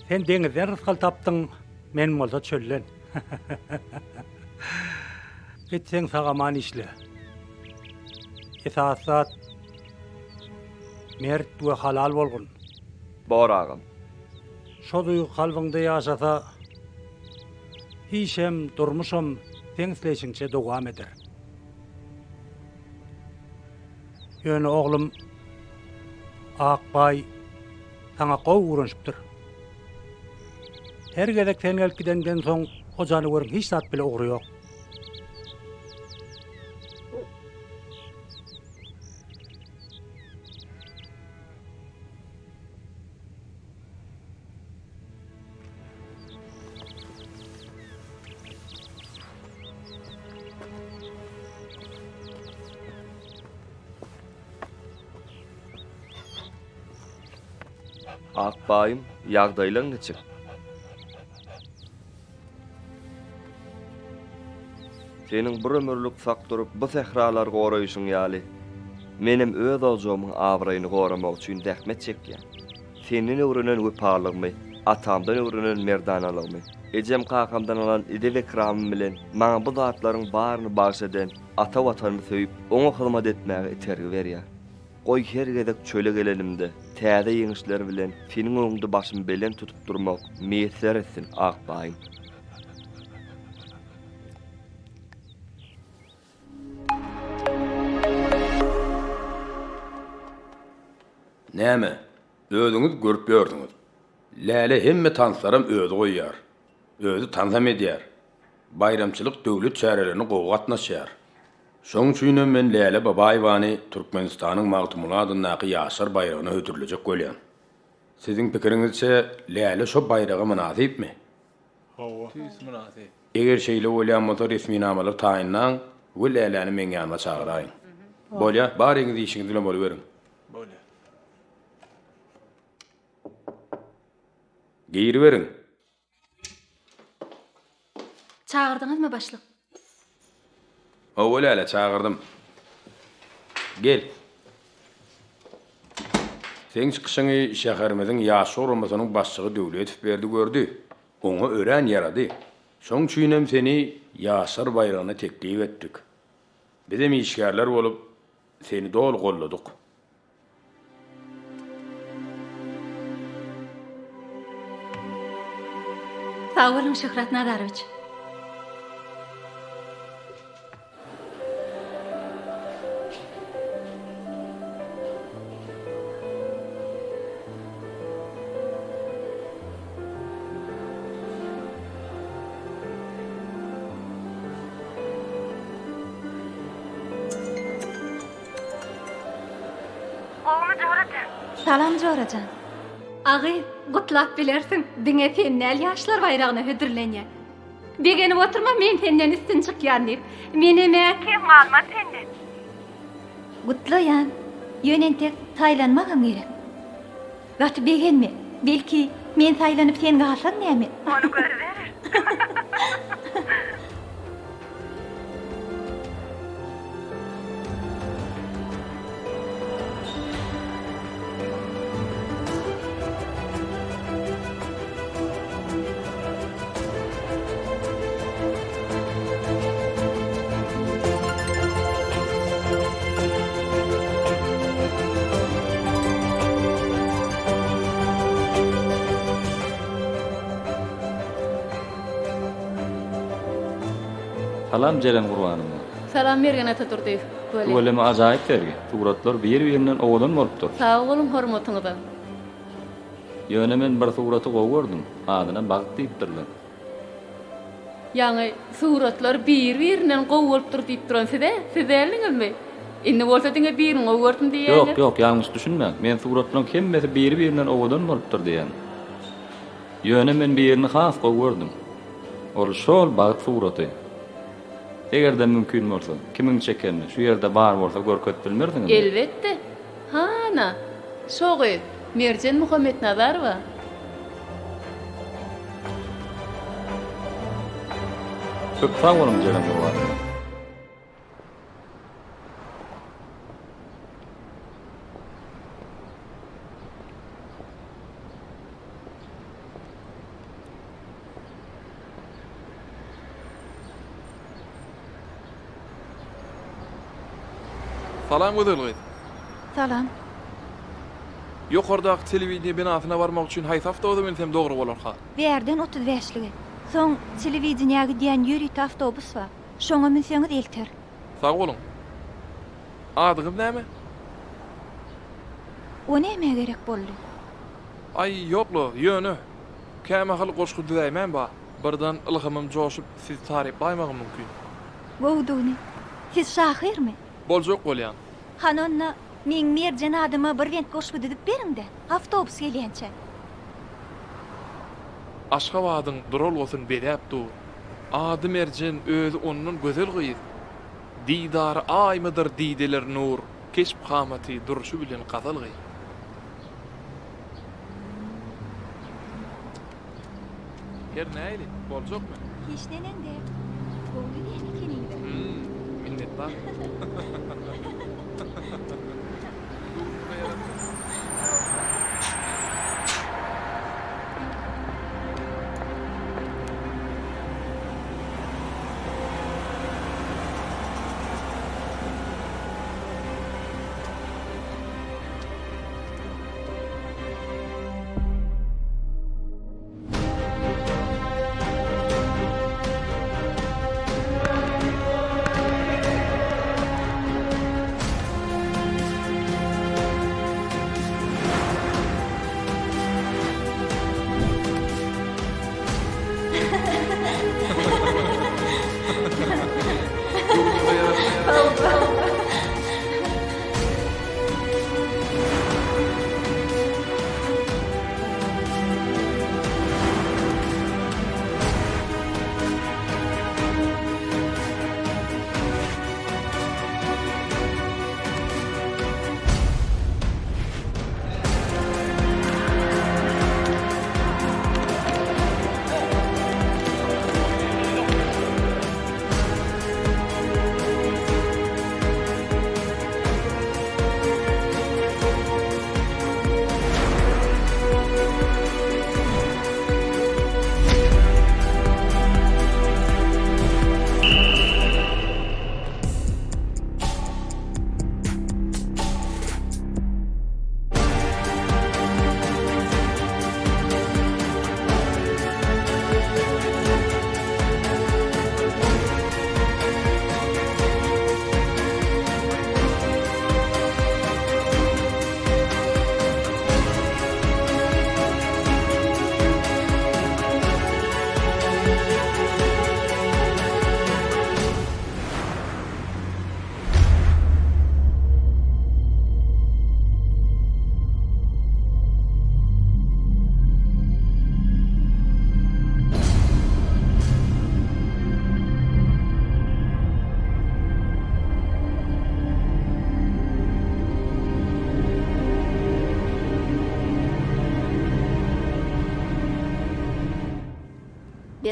Sen deňizden rysgal tapdyň, men bolsa çölden. Gitseň sag-aman işle. Esasy zat mert we halal bolgun. Bor agam. Şo duýgy kalbyňda ýaşasa, işem, durmuşam seň isleýşiňçe dowam eder. Ýöne oglum, Akbaý saňa gowy öwrenişipdir. Her gezek sen gelip gidenden soň o janaweriň hiç zat bile ugry ýok. Akbaýym, ýagdaýlaň niçik? Seniň bir ömürlik sak durup bu sähralary goraýşyň ýaly, menem öz ojagymyň abraýyny goramak üçin zähmet çekýän. Senden öwrenen wepalygymy, atamdan öwrenen merdanalygymy, ejem-kakamdan alan edep-ekramym bilen maňa bu zatlaryň baryny bagyş eden ata Watanymy söýüp, oňa hyzmat etmäge itergi berýär. Goý, her gezek çöle gelenimde, täze ýeňişler bilen seniň öňüňde başymy belent tutup durmak miýesser etsin, Akbaýym! Näme, özüňiz görüp ýörsüňiz. Läle hemme tanslaram özi goýýar. Özi tansam edýär. Baýramçylyk döwlet çärelerine gowy gatnaşýar. Şoň üçinem men Läle Babaýewany Türkmenistanyň Magtymguly adyndaky Ýaşlar baýragyna hödürlejek bolýan. Siziň pikiriňizçe, Läle şo baýraga mynasypmy? Hawa. Tüýs mynasyp. Eger şeýle bolýan bolsa resminamalary taýynlaň we Läläni meň ýanyma çagyraýyň. Bolýa, baryňyz işiňiz bilen boluberiň. Bolýa. Giriberiň. Çagyrdyňyzmy başlyk? Hawa Läle, çagyrdym. Gel. Seň çykyşyňy şäherimiziň Ýaşlar guramasynyň başlygy Döwletow Berdi gördi. Oňa örän ýarady. Şoň üçinem seni Ýaşlar baýragyna teklip etdik. Bizem işgärler bolup, seni doly golladyk. Sag boluň Şöhrat Nazarowiç. Gowumy jorajan? Salam jorajan. Agy, gutlap bilersiň, diňe sen däl ýaşlar baýragyna hödürlenýän. Begenip oturma men senden üstün çykýan diýip. Menem-ä kem galman senden. Gutlaýan. Ýöne entek saýlanmagam gerek. Gaty begenme. Belki, men saýlanyp sen galsaň näme? Ony görübereris. Salam Jeren Gurbanowna. Salam Mergen Atadurdyýew. Tüweleme. Tüweleme ajaýyp sergi. Suratlar bir-birinden owadan bolupdyr. Sag boluň hormatyňyza. Ýöne men bir suraty gowy gördüm. Adyna Bagt diýipdirler. Ýaňy suratlar bir-birinden gowy bolupdyr diýip duran siz-ä, siz däldiňizmi? Indi bolsa diňe birini gowy gördüm diýýäňiz. Ýok, ýok, ýalňyş düşünmäň. Men suratlaryň hemmesi biri-birinden owadan bolupdyr diýýän. Ýöne men birini has gowy gördüm. Ol şol bagt suraty. Eger-de mümkin bolsa, kimiň çekenini, şu ýerde bar bolsa görkezip bilmersiňizmi? Elbetde. Hana, şo gyz, Merjen Muhammetnazarowa. Köp sag boluň Jeren Gurbanowna. Salam gözel gyz. Salam. Ýokardaky telewideniýe binasyna barmak üçin haýsy awtobusa münsem dogry bolarka? Bärden 35-lige. Soň telewideniýä gidýän ýörite awtobus bar. Şoňa münseňiz elter. Sag boluň. Adyňyz näme? O nämä gerek boldy? Aý, ýok-la, ýöne. Kämahal goşgy düzäýmän bar. Birden ylhamym joşup sizi taryplaýmagym mümkin. Gowudygyny. Siz şahyrmy? Boljak bolýan. Hany onda meň Merjen adyma bir bent goşgy düzüp beriň-dä, awtobus gelýänçä. Aşgabadyň duralgasyn bezäp dur. Ady Merjen, özi ondan gözel gyz. Didary aýmydyr, dideleri nur, Keşp-kamaty, durşy bilen gazal gyz. Her nähili, boljakmy? Hiç neneň däl. Gowy düzýän ekeniňiz-ä. Hum, minnetdar. Göwnüňize ýarapdyr.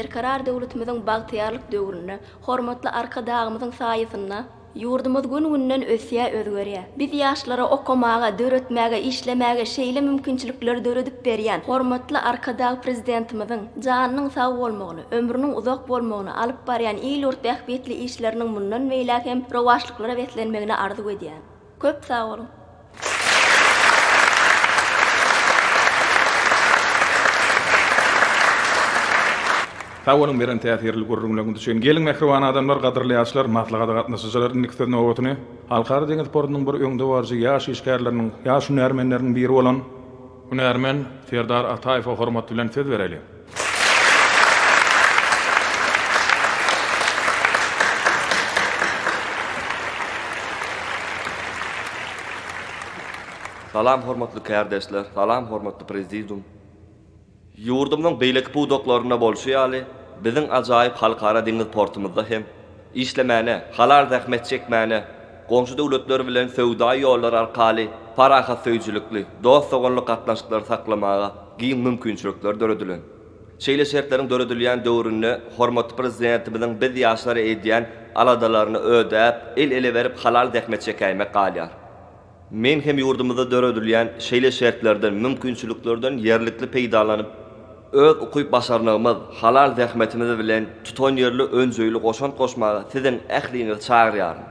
Berkarar döwletimiziň bagtyýarlyk döwründe hormatly Arkadagymyzyň saýasynda Ýurdumyz gün-günden ösýär, özgerýär. Biz ýaşlara okamaga, döretmäge, işlemäge şeýle mümkinçilikleri döredip berýän hormatly Arkadag Prezidentimiziň janynyň sag bolmagyny, ömrüniň uzak bolmagyny, alyp barýan il-ýurt bähbitli işleriniň mundan beýläk hem rowaçlyklara beslenmegini arzuw edýän. Köp sag boluň! Sag boluň beren täsirli gürrüňleriňiz üçin. Geliň mähriban adamlar, gadyrly ýaşlar, maslahata gatnaşyjylar indiki söz nobatyny Halkara deňiz portunyň bir öňdebaryjy ýaş işgärleriniň, ýaş hünärmenleriniň biri bolan hünärmen Serdar Ataýewe hormat bilen söz bereliň. Salam hormatly kärdeşler, salam hormatly prezidium. Ýurdumyzyň beýleki pudaklarynda bolşy ýaly, biziň ajaýyp Halkara deňiz portumyzda hem işlemäne, halal zähmet çekmäne, goňşy döwletler bilen söwda ýollary arkaly parahatsöýüjilikli, dost-doganlyk gatnaşyklary saklamaga giň mümkinçilikler döredilen. Şeýle şertleriň döredilýän döwründe hormatly Prezidentimiziň biz ýaşlara edýän aladalaryny ödäp, el-ele berip halal zähmet çekäýmek galýar. Men hem ýurdumyzda döredilýän şeýle şertlerden, mümkinçiliklerden ýerlikli peýdalanyp, öz ukyp-başarnygymyz, halal zähmetimiz bilen tutanýerli, önjeýli goşant goşmaga siziň ähliňizi çagyrýaryn.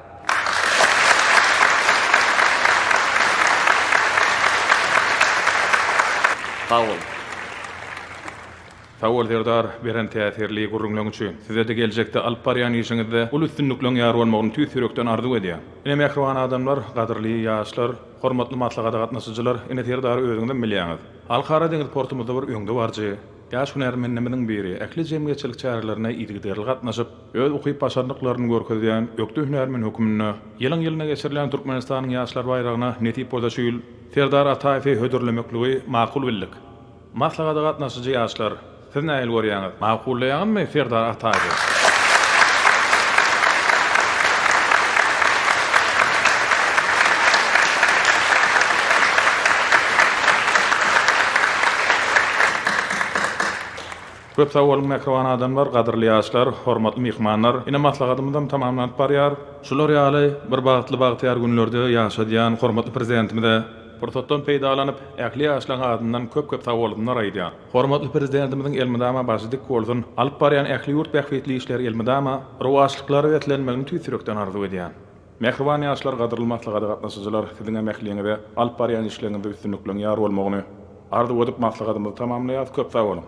Sag boluň. Sag bol Serdar, beren täsirli gürrüňleň üçin. Size-de geljekde alyp barýan işiňizde uly üstünlikleň ýar bolmagyny tüýs ýürekden arzuw edýän. Ine mähriban adamlar, gadyrly ýaşlar, hormatly maslahata gatnaşyjylar, ine Serdary özüňizem bilýäňiz. Halkara deňiz portumyzda bir öňdebaryjy, ýaş hünärmenlerimiziň biri, ähli jemgyýetçilik çärelerine yzygiderli gatnaşyp, öz ukyp-başarnyklaryny görkezýän ökde hünärmen hökmünde ýylyň-ýylyna geçirilýän Türkmenistanyň Ýaşlar baýragyna nesip bolsa şu ýyl Serdar Ataýewi hödürlemekligi makul bildik. Maslahata gatnaşyjy ýaşlar, siz nähili görýäňiz? Makullaýaňyzmy Serdar Ataýewi? Köp sag boluň mähriban adamlar, gadyrly ýaşlar, hormatly myhmanlar. Ine maslahatymyzam tamamlanyp barýar. Şular ýaly bir bagtly bagtyýar günlerde ýaşadýan hormatly Prezidentimize pursatdan peýdalanyp ähli ýaşlaryň adyndan köp köp sagbolsunlar aýdýan. Hormatly Prezidentimiziň elmydama başy dik bolsun, alyp barýan ähli ýurt bähbitli işleri elmydama rowaçlyklara beslenmegini tüýs ýürekden arzuw edýän. Mähriban ýaşlar gadyrly maslahata gatnaşyjylar siziňem ähliňize alyp barýan işleriňizde üstünlikleň ýar bolmagyny arzuw edip maslahatymyzy tamamlaýas köp sag boluň.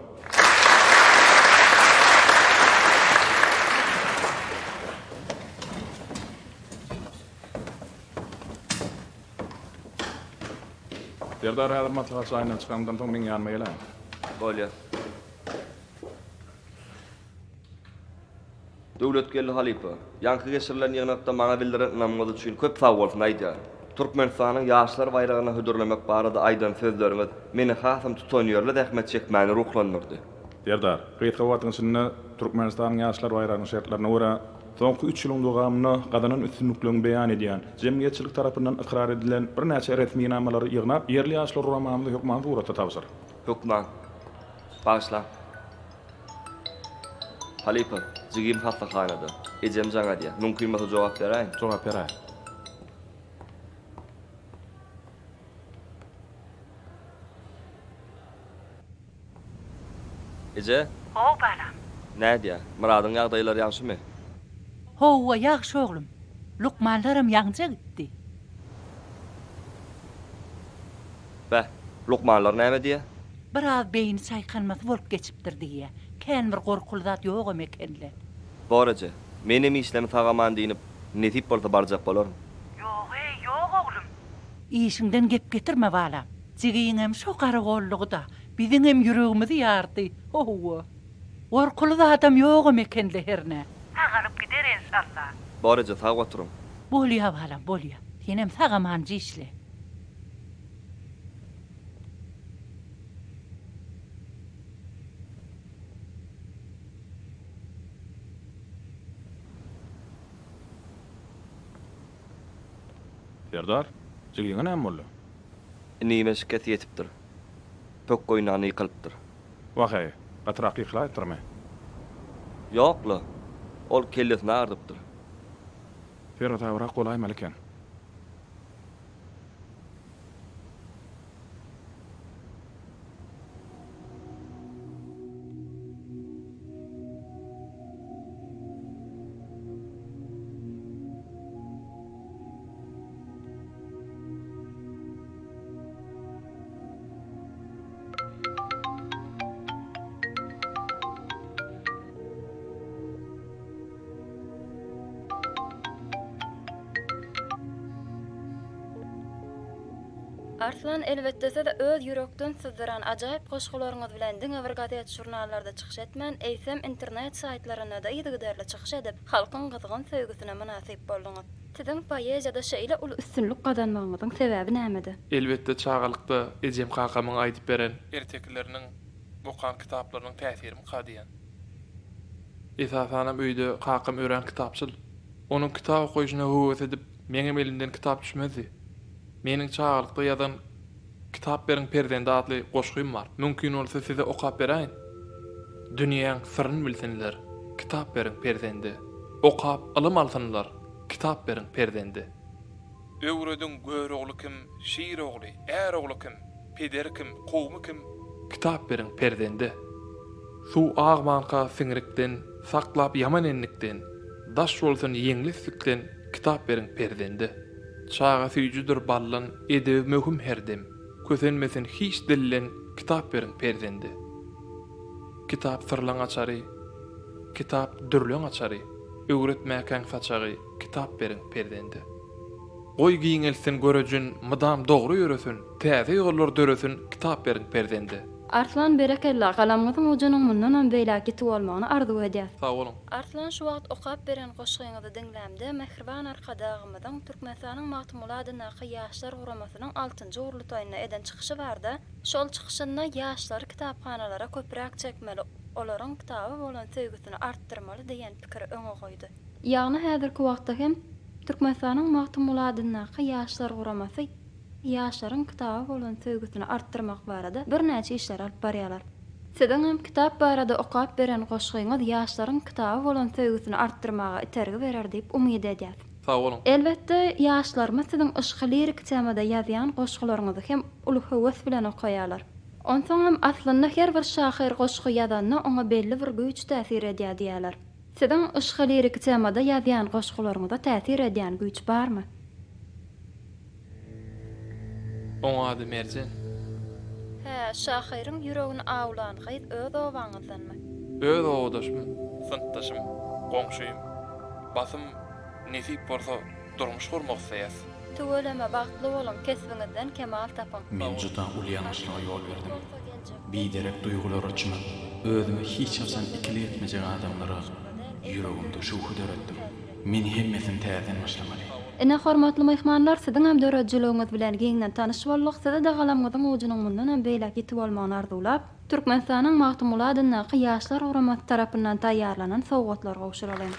Serdar häzir maslahat jaýyndan çykandan soň meň ýanyma geläýiň. Bolýa. Döwletgeldi halypa, ýaňky geçirilen ýygnakda maňa bildiren ynamyňyz üçin köp sagbolsun aýdýaryn. Türkmenistanyň Ýaşlar baýragyna hödürlemek barada aýdan sözleriňiz meni hasam tutanýerli zähmet çekmäne ruhlandyrdy. Serdar, gysga wagtyň içinde Türkmenistanyň Ýaşlar baýragynyň şertlerine görä, soňky üç ýylyň dowamynda gazanan üstünlikleriňi beýan edýän, jemgyýetçilik tarapyndan ykrar edilen birnäçe resminamalary ýygnap, ýerli Ýaşlar guramamyza hökman suratda tabşyr. Hökman. Bagyşlaň. Halypa, jigim hassahanada. Ejem jaň edýär. Mümkin bolsa jogap beräýiň. Jogap beräý. Eje? How, balam. Nädýä? Myradyň ýagdaýlary ýagşymy? Howwa, ýagşy oglum. Lukmanlaram ýaňja gitdi. Beh, lukmanlar näme diýýä? Biraz beýni çaýkanmasy bolup geçipdir diýýä. Kän bir gorkuly zat ýogam eken-le. Bor eje, menem işlem sag-aman dynyp, nesip bolsa barjak bolaryn. Ýog-eý, ýok oglum. Işiňden gep getirme balam. Jigiňem şo garagollugy-da, biziňem ýüregimizi ýardy, howwa. Gorkuly zadam ýogam eken-le hernä. Sagalyp gider enşalla. Bor eje, sag oturyň. Bolýa balam, bolýa. Senem sag-amanjy işle. Serdar, jigiňe näme boldy? Inime şikes ýetipdir. Pökgi oýnanda ýykylypdyr. Wah-eý, gatyrak ýykylaýypdyrmy? Ýok-la, ol kellesini agyrdypdyr. Seresabrak bolaýmaly eken. Arslan elbetde siz öz ýürekden syzdyran ajaýyp goşgularyňyz bilen diňe bir gazet-žurnallarda çykyş etmän, eýsem internet saýtlarynda-da yzygiderli çykyş edip, halkyň gyzgyn söýgüsine mynasyp bolduňyz. Siziň poeziýada şeýle uly üstünlik gazanmagyňyzyň sebäbi nämede? Elbetde çagalykda ejem-kakamyň aýdyp beren ertekileriniň, okan kitaplarynyň täsirimika diýen. Esasanam öýde kakam örän kitapçyl. Onuň kitap okaýşyna höwes edip, meňem elimden kitap düşmezdi. Meniň çagalykda ýazan Kitap beriň perzende atly goşgym bar. Mümkin bolsa size okap beräýin. Dünýäň syryn bilsinler, kitap beriň perzende. Okap ylym alsynlar, kitap beriň perzende. Öwrediň Görogly kim, şir ogly, är ogly kim, Pederi kim, kowmy kim, kitap beriň perzende. Suw agmanka siňrikden, saklap ýaman ennikden, Daş bolsun ýeňleslikden, kitap beriň perzende. Çaga süýjüdir baldan, edebi möhüm her dem, Kösenmesin hiç dilden, kitap beriň perzende. Kitap syrlaň açary, kitap dürleň açary, Öwretmäkäň saçagy, kitap beriň perzende. Goý giňeltsin görejin, mydam dogry ýöresin, Täze ýollar döresin, kitap beriň perzende. Arslan berekella, galamyňyzyň ujunyň mundanam beýläk ýiti bolmagyny arzuw edýäs. Sag boluň. Arslan şu wagt okap beren goşgyňyzy diňlämde Mähriban Arkadagymyzyň Türkmenistanyň Magtymguly adyndaky Ýaşlar guramasynyň altynjy gurlutaýynda eden çykyşy barda, şol çykyşynda ýaşlary kitaphanalara köpräk çekmeli, olaryň kitaba bolan söýgüsini artdyrmaly diýen pikiri öňe goýdy. Ýagny häzirki wagtda hem Türkmenistanyň Magtymguly adyndaky Ýaşlar guramasy ýaşlaryň kitaba bolan söýgüsini artdyrmak barada birnäçe işleri alyp barýarlar. Siziňem kitap barada okap beren goşgyňyz ýaşlaryň kitaba bolan söýgüsini artdyrmaga itergi berer diýip umyt edýäs. Sag boluň. Elbetde, ýaşlarymyz siziň yşky-liriki temada ýazýan goşgularyňyzy hem uly höwes bilen okaýarlar. Onsoňam aslynda her bir şahyr goşgy ýazanda oňa belli bir güýç täsir edýär diýýärler. Siziň yşky-liriki temada ýazýan goşgularyňyza täsir edýän güýç barmy? Oň ady Merjen. Hä, şahyryň ýüregini awlan gyz öz obaňyzdanmy? Öz obadaşym, synpdaşym, goňşym. Basym, nesip bolsa, durmuş gurmak isleýäs. Tüweleme, bagtly boluň, kesbiňizden kemal tapyň. Men juda uly ýalňyşlyga ýol berdim. Biderek duýgulara çümüp, özüme hiç haçan ikilik etmejek adamlara ýüregimde şübhe döretdim. Men hemmesini täzeden başlamaly. Ine hormatly myhmanlar siziňem döredijiligiňiz bilen giňden tanyş bolduk, size-de galamyňyzyň ujunyň mundanam beýläk ýiti bolmagyny arzuwlap, Türkmenistanyň Magtymguly adyndaky Ýaşlar guramasy tarapyndan taýýarlanan sowgatlary gowşuralyň.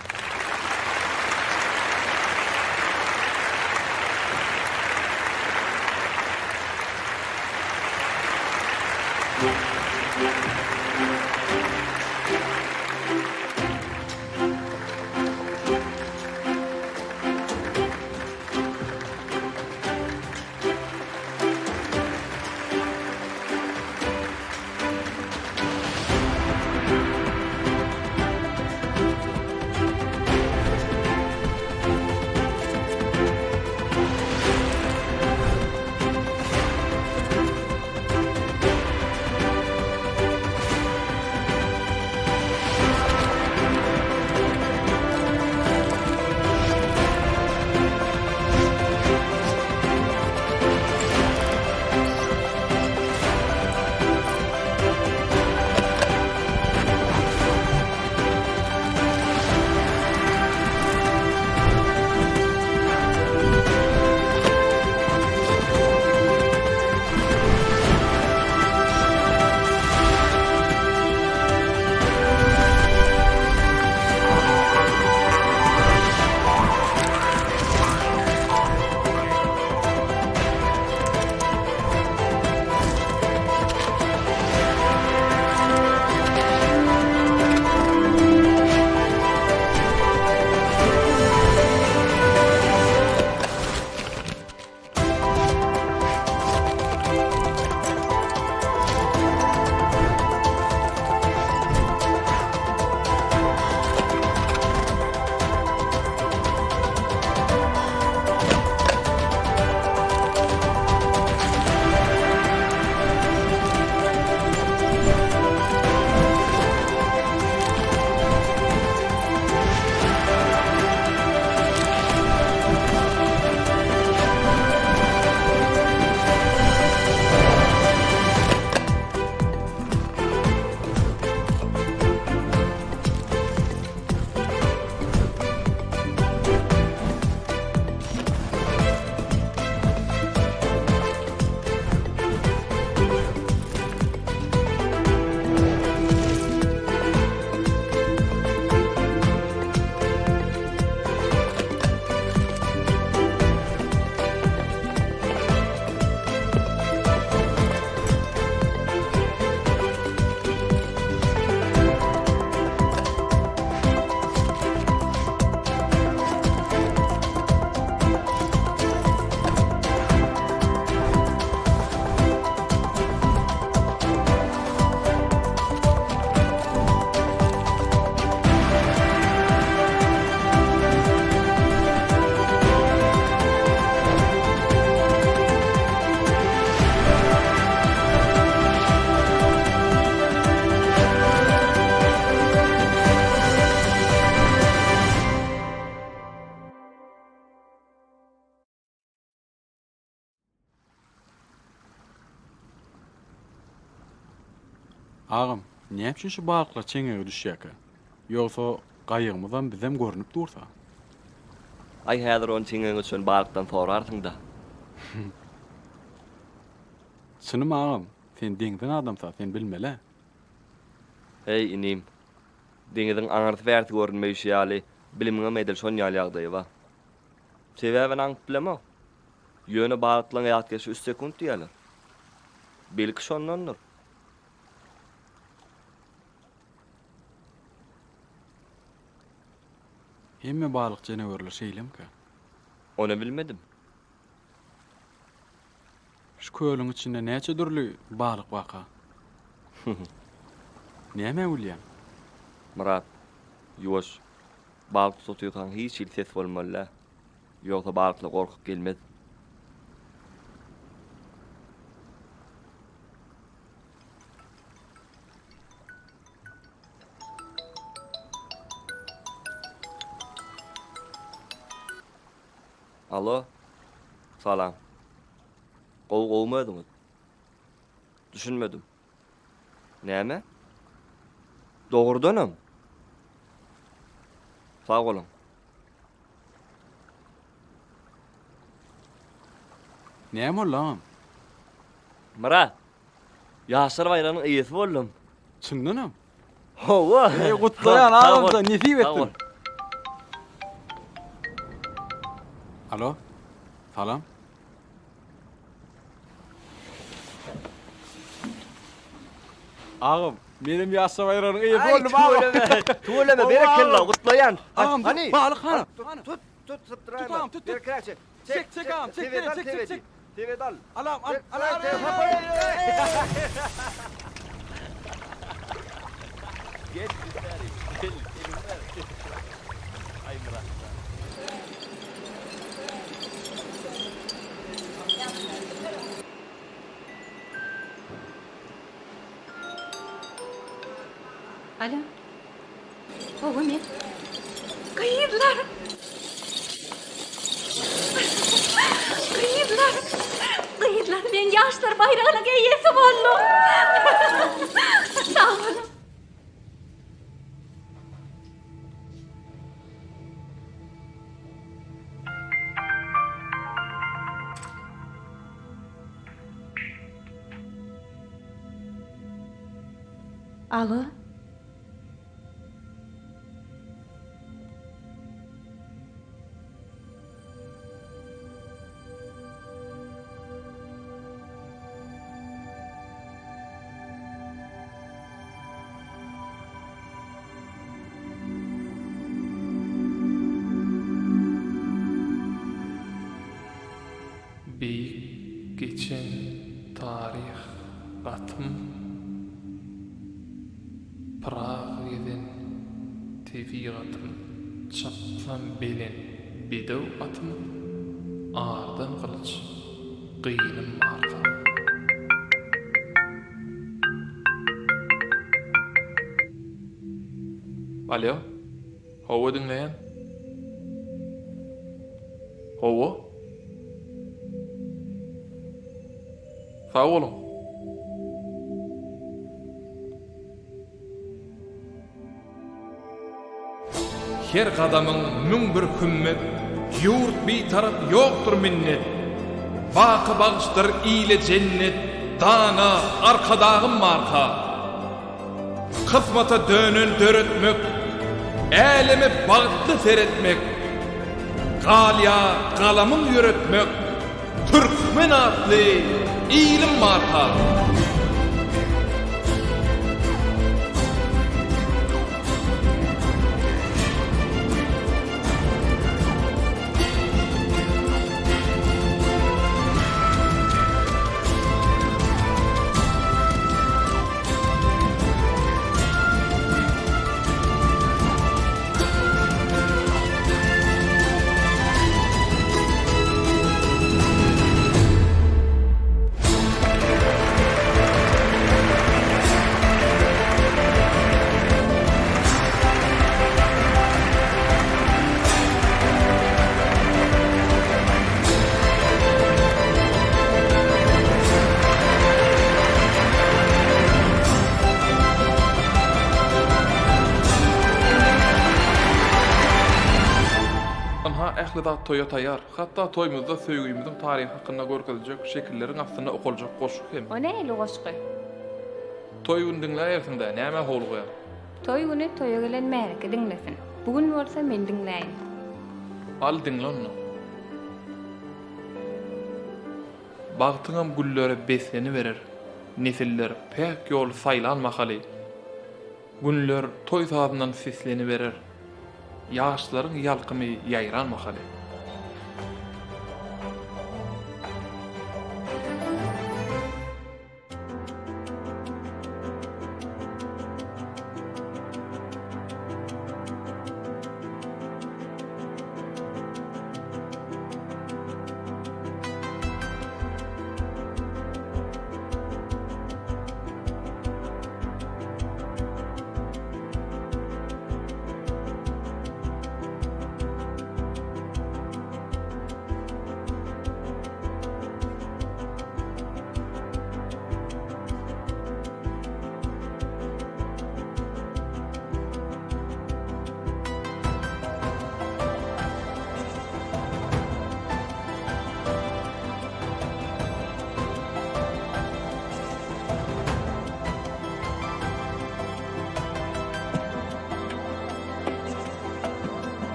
Agam, näme üçin şu balyklar çeňňege düşýärkä? Ýogsa gaýygymyzam bizem görnüp dursa. Aý häzir ony çeňňege düşen balykdan sorarsyň-da. Çynym agam, sen deňziň adamsy-a, sen bilmel-ä. Heý, inim, deňiziň aňyrsy-bärsi görünmeýşi ýaly, bilimiňem edil şon ýaly ýagdaýy bar. Sebäbini aňyp bilemok. Ýöne balyklaryň ýatkeşi üç sekunt diýýärler. Belki şondandyr. Hemme balyk jenewerler şeýlemikä? Ony bilmedim. Şu kölüň içinde näçe dürli balyk barka? Nämä gülýäň? Myrat, ýuwaş. Balyk tutup otyrkaň hiç hili ses bolmaly däl. Ýogsa balyklar gorkup gelmez. Alo. Salam. Gowy gowumy özüňiz? Düşünmedim. Näme? Dogrudanam? Sag boluň. Näme boldy agam? Myrat, Ýaşlar baýragynyň eýesi boldum. Çyndanam? Hawa. Eý gutlaýan agam nesip etsin. Alo. Salam. Agam, menem ýaşlar baýragynyň eýesi boldum agam. Tüweleme, tüweleme, berekella, gutlaýan. Agam, balyk hany? Tut, tut, sypdyraýma. Tut agam, tut, tut. Berkiräk çek. Çek, çek agam, çek, çek, çek, çek. Sebet al. Al agam, al, al, al. Gel, gel, gel. Aý Myrat. Alo. Hawa men. Gyzlar! Gyzlar! Gyzlar, men ýaşlar baýragynyň eýesi boldum. Sag boluň. Alo. Beýik geçen taryh gatym, Pyragy gezen tebigatym, Çapsam belent bedew atym, Ardan gylyç gynym barka. Alýo. Hawa diňleýän. Hawa. Sag boluň. Her gadamyň 1001 hümmet, Ýurt Bitarap ýokdur minnet. Baky bagyşdyr ile jennet, Dana Arkadagym barka. Kysmata dönen döretmek, Äleme bagtly seretmek, Galýar galamyň ýöretmek, Türkmen atly ilim barka. Ynha, ähli zat toýa taýýar. Hatda toýumyzda söýgimiziň taryhy hakynda görkeziljek şekilleriň astynda okaljak goşgy hem. O nähili goşgy? Toý güni diňläýersiň-dä, nämä howlugýaň? Toý güni toýa gelen märeke diňlesin. Bu gün bolsa men diňläýin. Al, diňle onda. Bagtyňam güllere besleniberer. Nesiller päk ýoly saýlan mahaly, Günler toý sazyndan sesleniberer. Ýaşlaryň ýalkymy ýaýran mahaly.